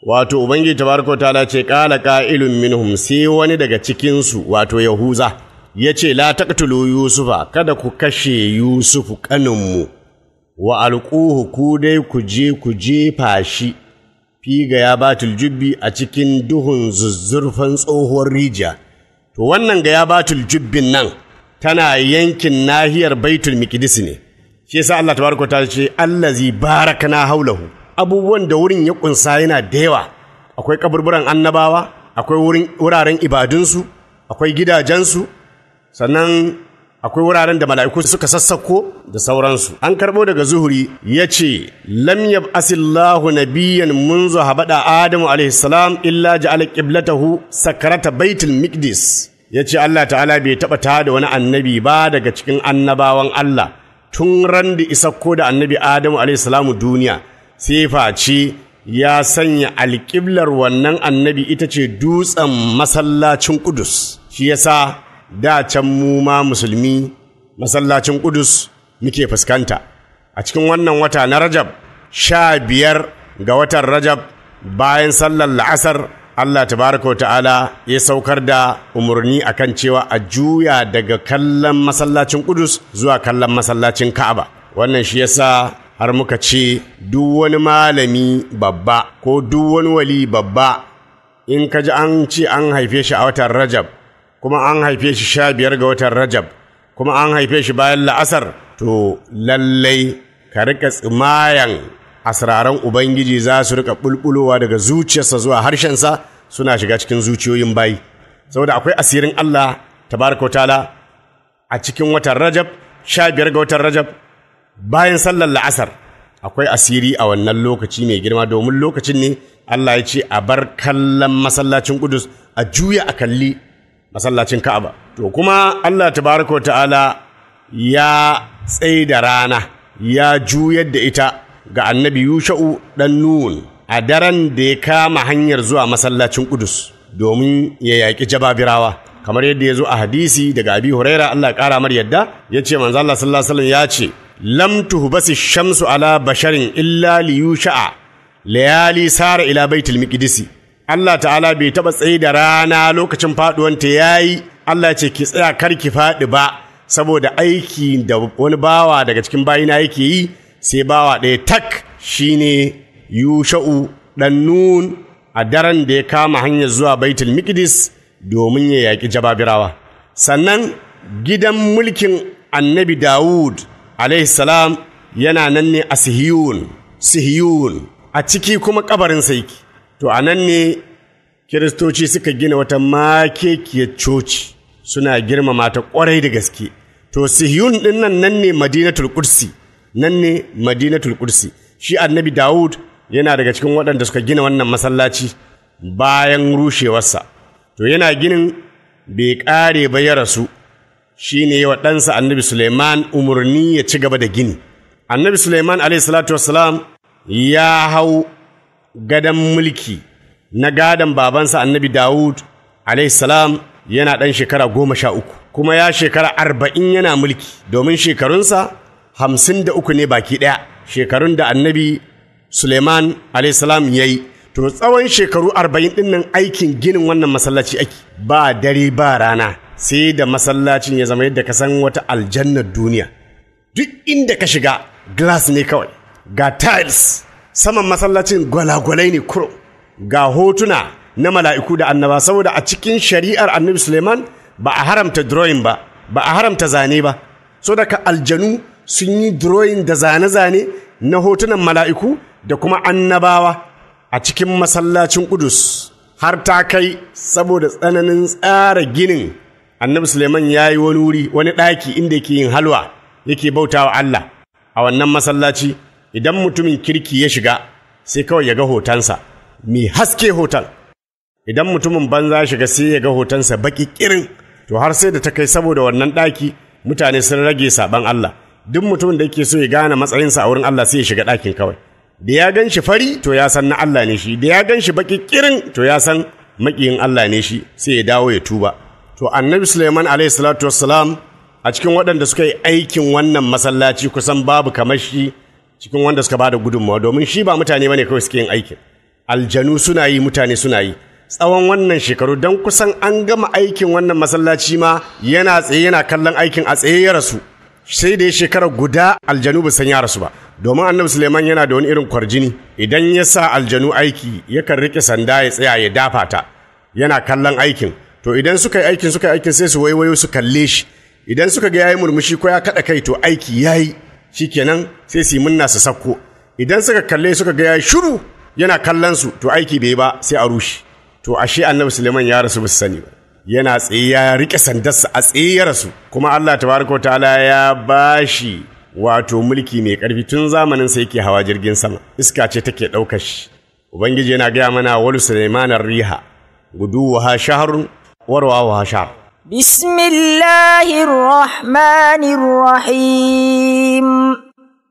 Wato Ubangiji tabaraka ta'ala ce qala qa'ilun minhum, sai wani daga cikin su wato Yahuza yace la taqtulu Yusufa, kada ku kashe Yusufu kaninmu, wa alquhu, ku dai ku je ku jefa shi fi ga yabatul jubbi, a cikin duhun zuzzurfan tsohuwar rijiya. To wannan ga yabatul jubbin nan tana yankin nahiyar Baitul Miqdis ne. Shi yasa Allah tabaraka ta ce allazi barakna haulahu. Abubuwan da wurin ya kunsa yana da yawa. Akwai kaburburan annabawa, akwai wuraren ibadunsu, akwai gidajensu, sannan akwai wuraren da mala'iku suka sassako da sauransu. An karɓo daga Zuhuri ya ce, Lam yab'asillahu nabiyyan munzu habada Adamu alaihi salam illa ja'ala qiblatahu sakarata baitul miqdis. Ya ce Allah ta'ala bai taɓa ta da wani annabi ba daga cikin annabawan Allah tun ran da isakko da annabi Adamu alaihi salamu duniya, sai face ya sanya alƙiblar wannan annabi ita ce dutsen masallacin Ƙudus. Shi yasa da can mu ma musulmi masallacin Ƙudus muke fuskanta. A cikin wannan wata na Rajab, 15 ga watan Rajab, bayan sallar la'asar, Allah tabaraka wa ta'ala ya saukar da umarni akan cewa a juya daga kallon masallacin Ƙudus zuwa kallon masallacin Ka'aba. Wannan shi yasa har muka ce duk wani malami babba ko duk wani wali babba, in ka ji an ce an haife shi a watan Rajab, kuma an haife shi 15 ga watan Rajab, kuma an haife shi bayan la'asar, to lallai ka rika tsimayan asraran Ubangiji za su rika bulbulowa daga zuciyarsa zuwa harshensa, suna shiga cikin zuciyoyin bayi. Saboda akwai asirin Allah tabaraka ta'ala a cikin watan Rajab, 15 ga watan Rajab, bayan sallar la'asar, akwai asiri a wannan lokaci mai girma, domin lokacin ne Allah ya ce a bar kallon masallacin Ƙudus, a juya a kalli masallacin Ka'aba. To kuma Allah tabaraka ta'ala ya tsaye da rana, ya juyar da ita ga annabi Yusha'u dan Nun a daren da ya kama hanyar zuwa masallacin Ƙudus domin ya yaƙi Jababirawa. Kamar yadda ya zo a hadisi daga Abi Huraira, Allah ya ƙara mar yadda, ya ce manzo Allah sallallahu alaihi wasallam ya ce, lam tuhbasi shamsu ala basharin illa li yusha'a layali sara ila baitul miqdisi. Allah ta'ala bai taba tsaye da rana lokacin faduwanta yayi, Allah ce ki tsaya kar ki fadi ba, saboda aiki da wani bawa daga cikin bayina yake yi, sai bawa ɗaya tak, shine Yusha'u dan Nun, a daren da ya kama hanyar zuwa baitul miqdis domin ya yaƙi Jababirawa. Sannan gidan mulkin annabi Dawud alaihi salam yana nan ne a Sihiyun, a ciki kuma kabarin yake. To a nan ne Kiristoci suka gina wata makekiyar coci, suna girmama ta kwarai da gaske. To Sihiyun din nan nan ne Madinatul Qudsi, nan ne Madinatul Qudsi. Shi annabi Dawud yana daga cikin waɗanda suka gina wannan masallaci bayan rushewarsa. To yana ginin bai ƙare ba ya rasu, shi ne wa ɗansa annabi Suleiman umarni ya ci gaba da gini. Annabi Suleiman alaihi salatu wassalam ya hau gadon mulki na gadon babansa annabi Dawud alaihi salam yana ɗan shekara 13, kuma ya shekara 40 yana mulki, domin shekarunsa 53 ne baki ɗaya, shekarun da annabi Suleiman alaihi salam ya yi. To tsawon shekaru 40 ɗin nan aikin ginin wannan masallaci ake, ba dare ba rana, sai da masallacin ya zama yadda ka san wata aljannar duniya. Duk inda ka shiga glass ne kawai, ga tiles, saman masallacin gwalagwalai ne kuro, ga hotuna na mala'iku da annaba, saboda a cikin shari'ar annabi Suleiman ba a haramta drawing ba, ba a haramta zane ba. So daga aljanu sun yi drawing da zane-zane na hotunan mala'iku da kuma annabawa a cikin masallacin Ƙudus. Har ta kai saboda tsananin tsara ginin, annabi Suleiman ya yi wani wuri, wani ɗaki inda yake yin halwa, yake bautawa Allah a wannan masallaci. Idan mutumin kirki ya shiga, sai kawai ya ga hotonsa mai haske hoton. Idan mutumin banza ya shiga, sai ya ga hotonsa baki kirin. To har sai da ta kai saboda wannan ɗaki mutane sun rage saban Allah. Duk mutumin da yake so ya gane matsayinsa a wurin Allah, sai ya shiga ɗakin kawai. Da ya gan shi fari, to ya san na Allah ne shi, da ya gan shi baki kirin, to ya san maƙiyin Allah ne shi, sai ya dawo ya tuba. To annabi Suleiman alaihi salatu wassalam a cikin waɗanda suka yi aikin wannan masallaci kusan babu kamar shi cikin wanda suka bada gudunmawa, domin shi ba mutane bane kawai suke yin aikin, aljanu suna yi, mutane suna yi tsawon wannan shekaru. Don kusan an gama aikin wannan masallaci ma yana tsaye yana kallon aikin, a tsaye ya rasu. Sai da ya shekara guda aljanu ba san ya rasu ba, domin annabi Suleiman yana da wani irin kwarjini. Idan ya sa aljanu aiki, yakan rike sanda ya tsaya ya dafa ta yana kallon aikin. To idan suka yi aikin sai su waiwayo su kalle shi. Idan suka ga yayi murmushi ko ya kada kai, to aiki yayi, shikenan sai su yi munna su sakko. Idan suka kalle suka ga yayi shiru yana kallon su, to aiki bai ba, sai a rushe. To ashe Annabi Suleiman ya rasu basu sani ba, yana tsaye ya rike sandarsa a tsaye ya rasu. Kuma Allah tabaraka ta'ala ya bashi wato mulki mai karfi tun zamanin sa yake hawa jirgin sama, iska ce take ɗaukar shi. Ubangiji yana gaya mana walu Suleiman riha guduwa shahrun warwa shahr. بسم الله الرحمن الرحيم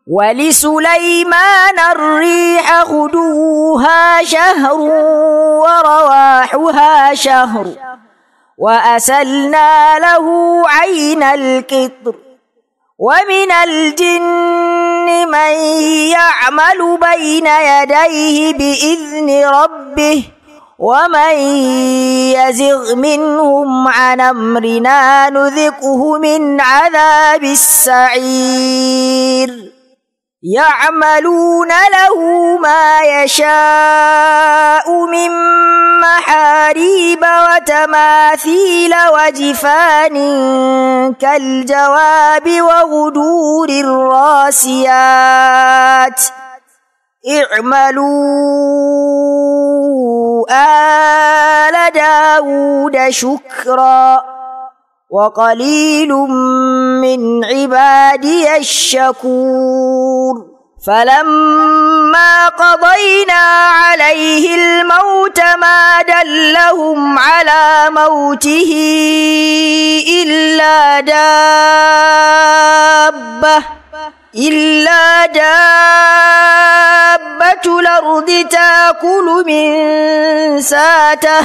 ولسليمان الريح غدوها شهر ورواحها شهر وأسلنا له عين القطر ومن الجن من يعمل بين يديه بإذن ربه ومن يزغ منهم عن أمرنا نذقه من عذاب السعير يعملون له ما يشاء من محاريب وتماثيل وجفان كالجواب وغدور الراسيات اعملوا آل داود شكرا وقليل من عبادي الشكور فلما قضينا عليه الموت ما دلهم على موته إلا دابة الأرض تأكل من ساته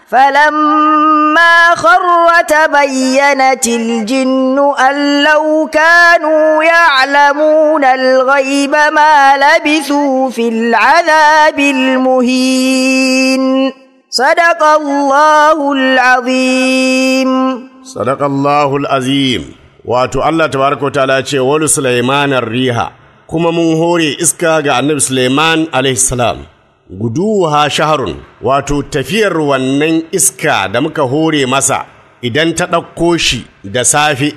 فلما خر تبينت الجن أن لو كانوا يعلمون الغيب ما لبثوا في العذاب المهين. صدق الله العظيم. صدق الله العظيم. Wato Allah tabaraka wa ta'ala ce walu Sulaiman riha, kuma mun hore iska ga Annabi Sulaiman alaihi salam. Guduha shaharun, wato tafiyar wannan iska da muka hore masa idan ta ɗauko shi da safe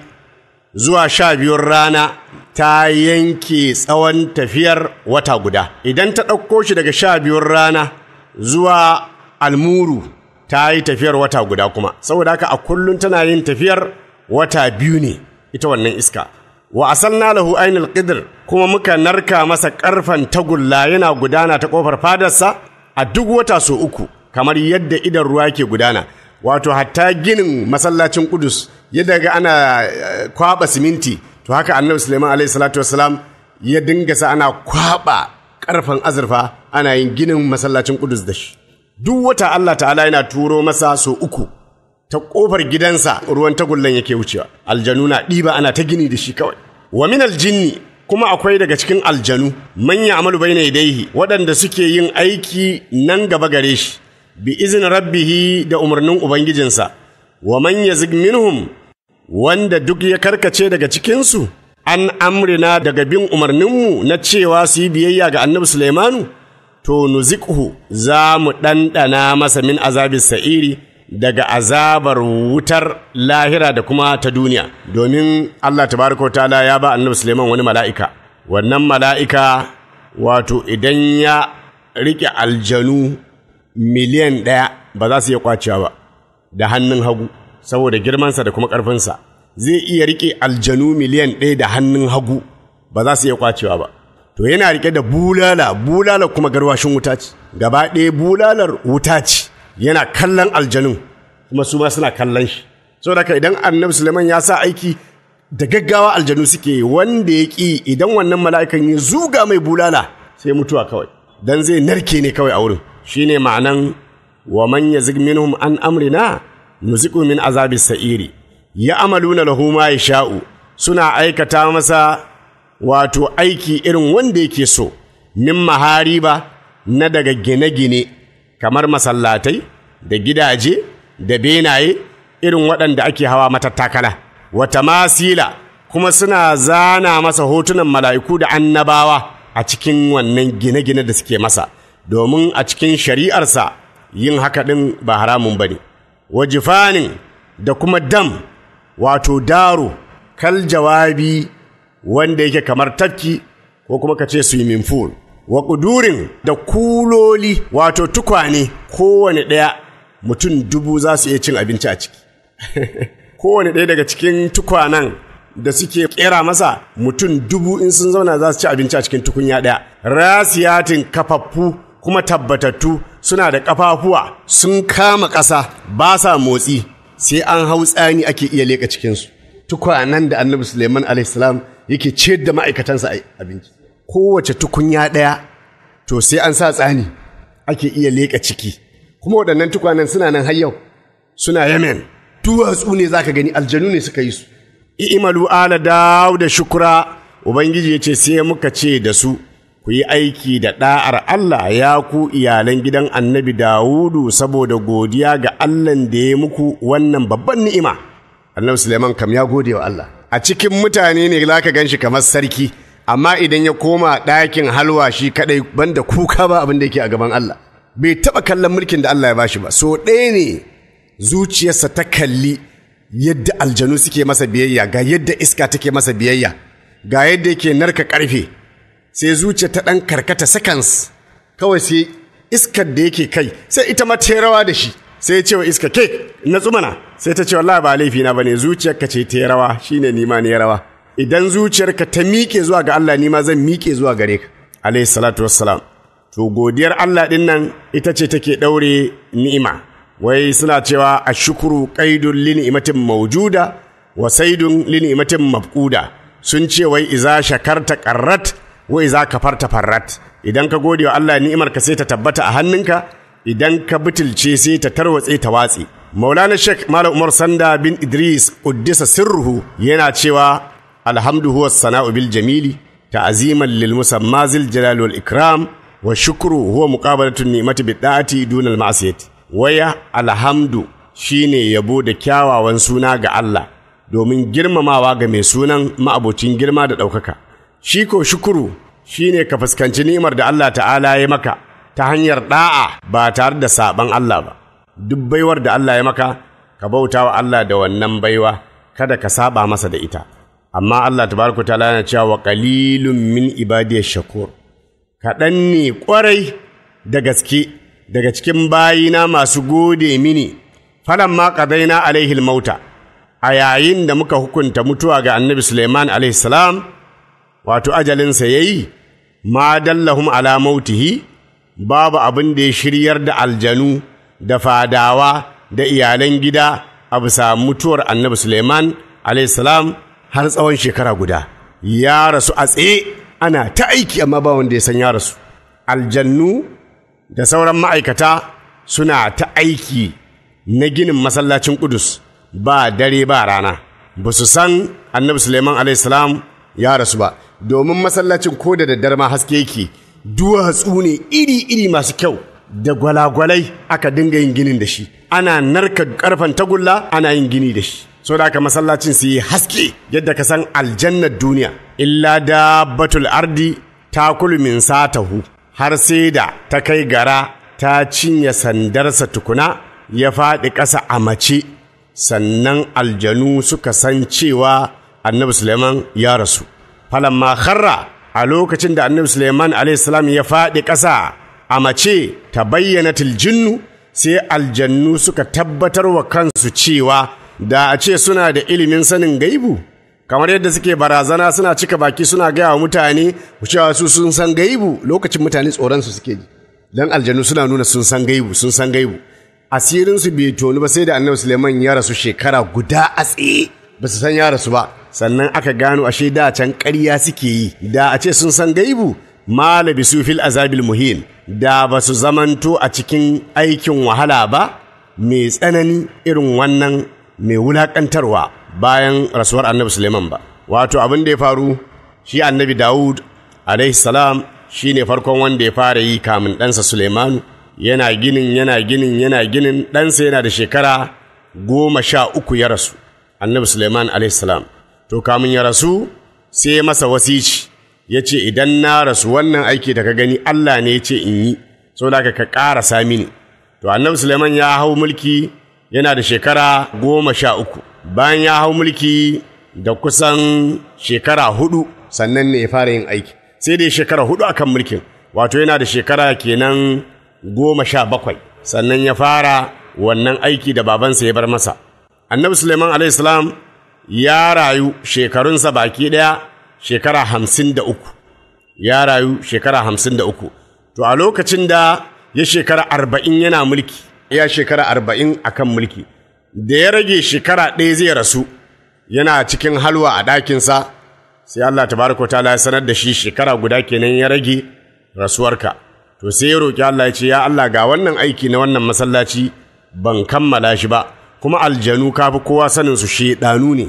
zuwa 12 rana ta yanke tsawon tafiyar wata guda. Idan ta ɗauko shi daga 12 rana zuwa almuru ta yi tafiyar wata guda kuma. Saboda haka a kullum tana yin tafiyar wata 2 ne ita wannan iska. Wa asalna lahu ainul qidr, kuma muka narka masa karfan tagulla yana gudana ta kofar fadarsa a duk wata so 3, kamar yadda idan ruwa yake gudana. Wato hatta ginin masallacin Qudus yadda ga ana kwaba siminti, to haka Annabi Sulaiman alayhi salatu wassalam ya dinga sa ana kwaba karfan azurfa ana yin ginin masallacin Qudus da shi. Duk wata Allah ta'ala yana turo masa so 3 ta kofar gidansa ruwan tagullan yake wucewa. Aljanu na ɗiba ana ta gini da shi kawai. Wa min aljinni, kuma akwai daga cikin aljanu man ya'malu bayna yadayhi, waɗanda suke yin aiki nan gaba gare shi bi izin rabbihi, da umarnin ubangijinsa. Wa man yazig minhum, wanda duk ya karkace daga cikinsu an amrina, daga bin umarninmu na cewa su yi biyayya ga Annabi Sulaimanu, to nuziqhu, za mu ɗanɗana masa min azabis sa'iri, daga azabar wutar lahira da kuma ta duniya. Domin Allah tabaraka ta'ala ya ba Annabi Suleiman wani mala'ika. Wannan mala'ika wato idan ya rike aljanu 1,000,000 ba za su iya kwacewa ba da hannun hagu, saboda girmansa da kuma ƙarfinsa. Zai iya rike aljanu 1,000,000 da hannun hagu ba za su iya kwacewa ba. To yana rike da bulala, bulala kuma garwashin wuta ce, gaba ɗaya bulalar wuta ce. Yana kallon aljanun kuma su ma suna kallon shi. Saboda haka idan Annabi Sulaiman ya sa aiki da gaggawa aljanu suke, wanda ya ƙi idan wannan mala'ikan ya zuga mai bulala sai mutuwa kawai, dan zai narke ne kawai a wurin. Shine ma'anan wa man yazig minhum an amrina nuziqu min azabi sa'iri. Ya amaluna lahu ma yasha'u, suna aikata masa wato aiki irin wanda yake so, min mahariba, na daga gine-gine kamar masallatai da gidaje da benaye irin waɗanda ake hawa matattakala. Wata masila, kuma suna zana masa hotunan mala'iku da annabawa a cikin wannan gine-gine da suke masa, domin a cikin shari'arsa yin haka ɗin ba haramun ba ne. Wajifanin, da kuma dam, wato daro, kal jawabi wanda yake kamar tafki ko kuma ka ce swimming pool. Wa ƙudurin da kuloli, wato tukwane, kowane ɗaya mutum 1000 za su iya cin abinci a ciki. Kowane ɗaya daga cikin tukwanen da suke kera masa, mutum 1000 in sun zauna za su ci abinci a cikin tukunya ɗaya. Rasiyatin, kafaffu kuma tabbatattu, suna da ƙafafuwa sun kama ƙasa, ba sa motsi, sai an hau tsani ake iya leƙa cikinsu. Tukwanen da Annabi Suleiman alaihissalam yake ciyar da ma'aikatansa abinci, kowace tukunya ɗaya to sai an sa tsani ake iya leƙa ciki. Kuma waɗannan tukwanen suna nan har yau, suna Yemen. Duwatsu ne zaka gani, aljanu ne suka yi su. I'malu ala da shukura. Ubangiji ya ce sai muka ce da su, ku yi aiki da ɗa'ar Allah, ya ku iyalan gidan Annabi Dawudu, saboda godiya ga Allahn da ya muku wannan babban ni'ima. Annabi Suleiman kam ya gode wa Allah. A cikin mutane ne za ka gan shi kamar sarki, amma idan ya koma ɗakin halwa shi kaɗai, banda kuka ba abin da yake a gaban Allah. Bai taɓa kallon mulkin da Allah ya bashi ba. So ɗaya ne zuciyarsa ta kalli yadda aljanu suke masa biyayya, ga yadda iska take masa biyayya, ga yadda yake narka ƙarfe. Sai zuciya ta ɗan karkata seconds kawai, sai iskar da yake kai sai ita ma ta rawa da shi. Sai ya ce wa iska, "Ke, na tsumana." Sai ta ce, "Wallahi ba laifi na bane, zuciyarka ce ta rawa, shine ni ma ne rawa. Idan zuciyarka ta miƙe zuwa ga Allah, ni ma zan miƙe zuwa gare ka." Alayhi salatu wassalam. To godiyar Allah din nan ita ce take ɗaure ni'ima. Wai suna cewa ashukuru qaidun li ni'matin mawjuda wa saidun li ni'matin mafquda. Sun ce wai iza shakarta qarrat wa iza kafarta farrat. Idan ka gode wa Allah, ni'imar ka sai ta tabbata a hannunka, idan ka butulce sai ta tarwatse ta watse. Maulana Sheikh Malam Umar Sanda bin Idris Uddisa sirruhu yana cewa alhamdu huwa sana'u bil jamili ta'ziman lil musamma zil jalal wal ikram, wa shukru huwa muqabalatu ni'mati bid da'ati duna al ma'siyati. Waya alhamdu shine yabo da kyawawan suna ga Allah domin girmamawa ga mai sunan ma'abocin girma da ɗaukaka. Shi ko shukuru shine ka fuskanci ni'imar da Allah ta'ala ya maka ta hanyar da'a ba tare da saban Allah ba. Duk baiwar da Allah ya maka, ka bauta wa Allah da wannan baiwa, kada ka saba masa da ita. Amma Allah tabaraka ta'ala yana cewa wa qalilun min ibadiyash shakur. Kaɗan ne ƙwarai da gaske daga cikin bayina masu gode mini. Falamma qadaina alaihi mauta, a yayin da muka hukunta mutuwa ga Annabi Suleiman alaihi salam, wato ajalinsa yayi, ma dallahum ala mautihi, babu abin da ya shiryar da aljanu da fadawa da iyalan gida a bisa mutuwar Annabi Suleiman alaihi salam har tsawon shekara guda. Ya rasu a tsaye ana ta aiki, amma ba wanda ya san ya rasu. Aljannu da sauran ma'aikata suna ta aiki na ginin masallacin Kudus ba dare ba rana, ba su san Annabi Suleiman alaihi salam ya rasu ba, domin masallacin ko da daddare ma haske yake. Duwatsu ne iri-iri masu kyau da gwalagwalai aka dinga yin ginin da shi, ana narka karfan tagulla ana yin gini da shi. So da aka masallacin su yi haske yadda ka san aljannar duniya. Illa dabbatul ardi takulu min satahu, har sai da ta kai gara ta cinye sandarsa tukuna, ya faɗi ƙasa a mace, sannan aljanu suka san cewa Annabi Suleiman ya rasu. Falamma kharra, a lokacin da Annabi Suleiman alaihi salam ya faɗi ƙasa a mace, ta bayyana jinnu, sai aljannu suka tabbatar wa kansu cewa da a ce suna da ilimin sanin gaibu, kamar yadda suke barazana suna cika baki suna gaya wa mutane cewa su sun san gaibu, lokacin mutane tsoron su suke ji, dan aljanu suna nuna sun san gaibu, sun san gaibu. Asirin su bai tonu ba sai da Annabi Suleiman ya rasu shekara guda a tsaye ba su san ya rasu ba. Sannan aka gano ashe da can ƙarya suke yi. Da a ce sun san gaibu, ma labisu fil azabil muhin, da ba su zamanto a cikin aikin wahala ba mai tsanani irin wannan mai wulakantarwa bayan rasuwar Annabi Suleiman ba. Wato abin da ya faru, shi Annabi Dawud alaihi salam shi ne farkon wanda ya fara yi kamin ɗansa Suleiman. Yana ginin, yana ginin, yana ginin, ɗansa yana da shekara 13 ya rasu, Annabi Suleiman alaihi salam. To kamin ya rasu sai masa wasici, ya ce idan na rasu wannan aiki da ka gani Allah ne ya ce in yi, saboda haka ka ƙarasa mini. To Annabi Suleiman ya hau mulki yana da shekara 13. Bayan ya hau mulki da kusan shekara 4 sannan ne ya fara yin aiki. Sai da shekara 4 akan mulkin. Wato yana da shekara kenan 17 sannan ya fara wannan aiki da babansa ya bar masa. Annabi Suleiman alaihi salam ya rayu shekarunsa baki ɗaya shekara 53. Ya rayu shekara 53. To a lokacin da ya shekara 40 yana mulki, ya shekara 40 akan mulki, da ya rage shekara 1 zai rasu, yana cikin halwa a ɗakinsa, sai Allah tabaraka ta'ala ya sanar da shi shekara guda kenan ya rage rasuwarka. To sai ya roki Allah ya ce, ya Allah, ga wannan aiki na wannan masallaci ban kammala shi ba, kuma aljanu kafi kowa sanin su shedanu ne,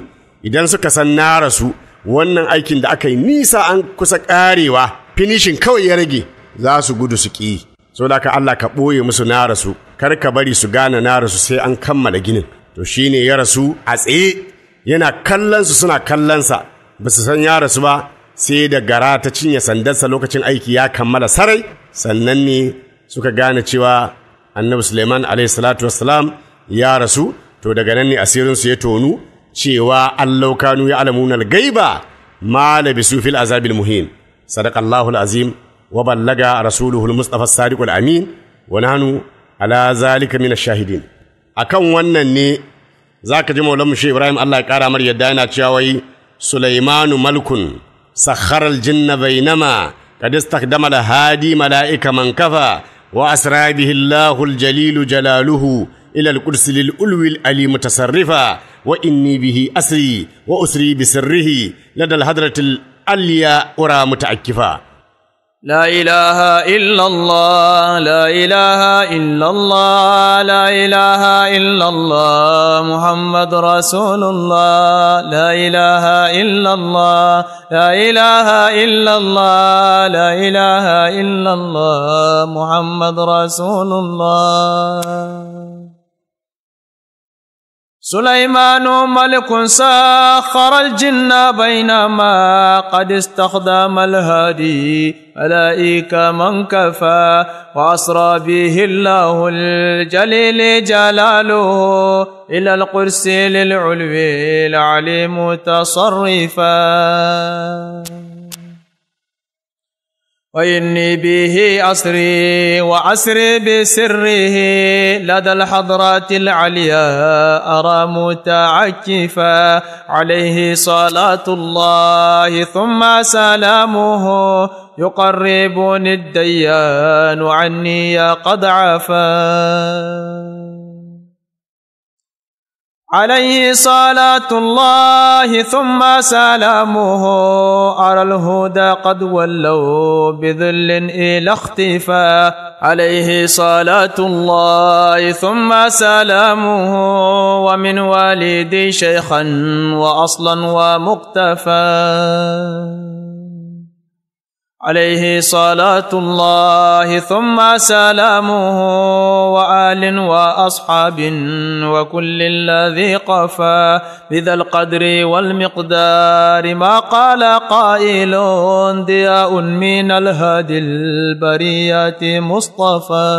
idan suka san na rasu wannan aikin da aka yi nisa an kusa karewa, finishing kawai ya rage, za su gudu su ƙi. Saboda haka Allah ka ɓoye musu na rasu, kar ka bari su gane na rasu sai an kammala ginin. To shine ya rasu a tsaye, yana kallon su suna kallonsa, ba su san ya rasu ba sai da gara ta cinye sandarsa lokacin aiki ya kammala sarai, sannan ne suka gane cewa Annabi Suleiman alaihi salatu wassalam ya rasu. To daga nan ne asirinsu ya tonu cewa allau kanu ya alamuna gaiba ma labisu fil azabil muhin. Sadaqallahu alazim wa ballaga rasuluhu almustafa as-sadiq amin wa nahnu ala zalika min ash-shahidin. Akan wannan ne zaka ji Maulana Shehu Ibrahim Allah ya kara mar yadda yana cewa wai Sulaimanu malkun sakhara al-jinna bainama qad istakdama al-hadi malaika man kafa wa asra bihi Allahu al-jalilu jalaluhu ila al-qudsi lil-ulwi al-ali mutasarrifa wa inni bihi asri wa usri bi sirrihi lada al-hadrati al-aliya ura muta'akkifa. لا إله إلا الله، لا إله إلا الله، لا إله إلا الله، محمد رسول الله. لا إله إلا الله، لا إله إلا الله، لا إله إلا الله، محمد رسول الله. سليمان ملك سخر الجن بينما قد استخدم الهادي ملائكة من كفى وأسرى به الله الجليل جلاله إلى القرس للعلو العلي متصرفا. وإني به أسري وأسري بسره لدى الحضرات العليا أرى متعكفا. عليه صلاة الله ثم سلامه يقربني الديان عني قد عفا. عليه صلاة الله ثم سلامه أرى الهدى قد ولوا بذل إلى اختفاء. عليه صلاة الله ثم سلامه ومن والدي شيخا وأصلا ومقتفى. عليه صلاة الله ثم سلامه وآل وأصحاب وكل الذي قفى بذا القدر والمقدار ما قال قائل ضياء من الهادي البرية مصطفى.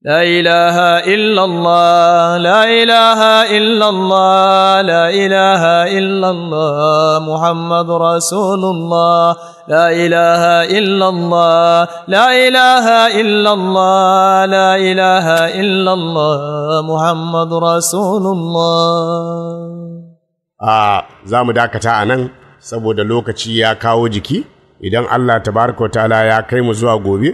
لا إله إلا الله، لا إله إلا الله، لا إله إلا الله، محمد رسول الله. لا إله إلا الله، لا إله إلا الله، لا إله إلا الله، محمد رسول الله. Za mu dakata a nan saboda lokaci ya kawo jiki. Idan Allah tabaraka wa ta'ala ya kai mu zuwa gobe,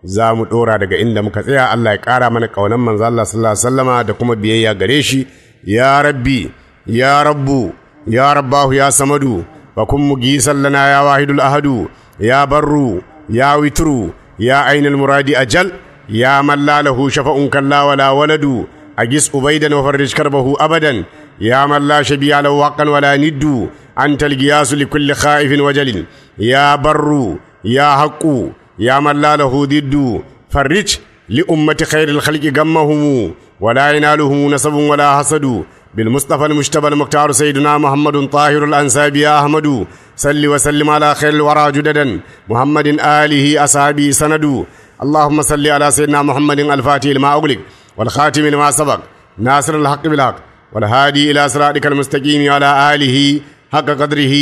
za mu ɗora daga inda muka tsaya. Allah ya ƙara mana ƙaunar manzo Allah sallallahu alaihi wasallama da kuma biyayya gare shi. Ya Rabbi, ya Rabbu, ya Rabbahu, ya Samadu, wa kun mugisan lana ya wahidul ahadu, ya barru, ya witru, ya ainul muradi ajal, ya man la lahu shafa'un kalla wala waladu, agis ubaidan wa farrij karbahu abadan, ya man la shabiya lahu haqqan wala niddu, antal giyasu likulli khaifin wajalin, ya barru, ya haqqu, يا من لا له ضد، فرج لأمة خير الخلق غمهم ولا ينالهم نسب ولا حسد، بالمصطفى المجتبى المختار سيدنا محمد طاهر الأنساب يا أحمد، صل وسلم على خير الورى جددا محمد آله أصحابه سند. اللهم صل على سيدنا محمد الفاتح لما أغلق والخاتم لما سبق ناصر الحق بالحق والهادي إلى صراطك المستقيم وعلى آله حق قدره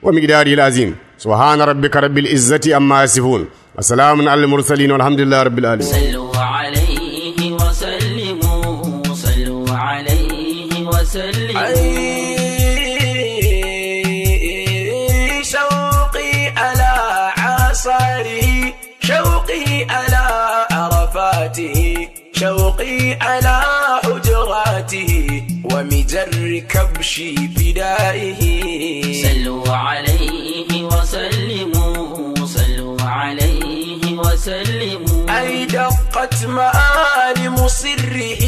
ومقداره العظيم. سبحان ربك رب العزة عما يصفون وسلام على المرسلين والحمد لله رب العالمين. صلوا عليه وسلموا، صلوا عليه وسلموا. أي شوقي على عصاره، شوقي على عرفاته، شوقي على حجراته، ومجر كبش فدائه. صلوا عليه وسلموا، صلوا عليه وسلموا. أي دقت مآلم سره،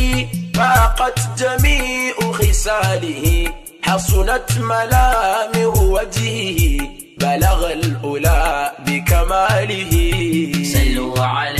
فاقت جميع خصاله، حصنت ملامح وجهه، بلغ الأولى بكماله. صلوا عليه.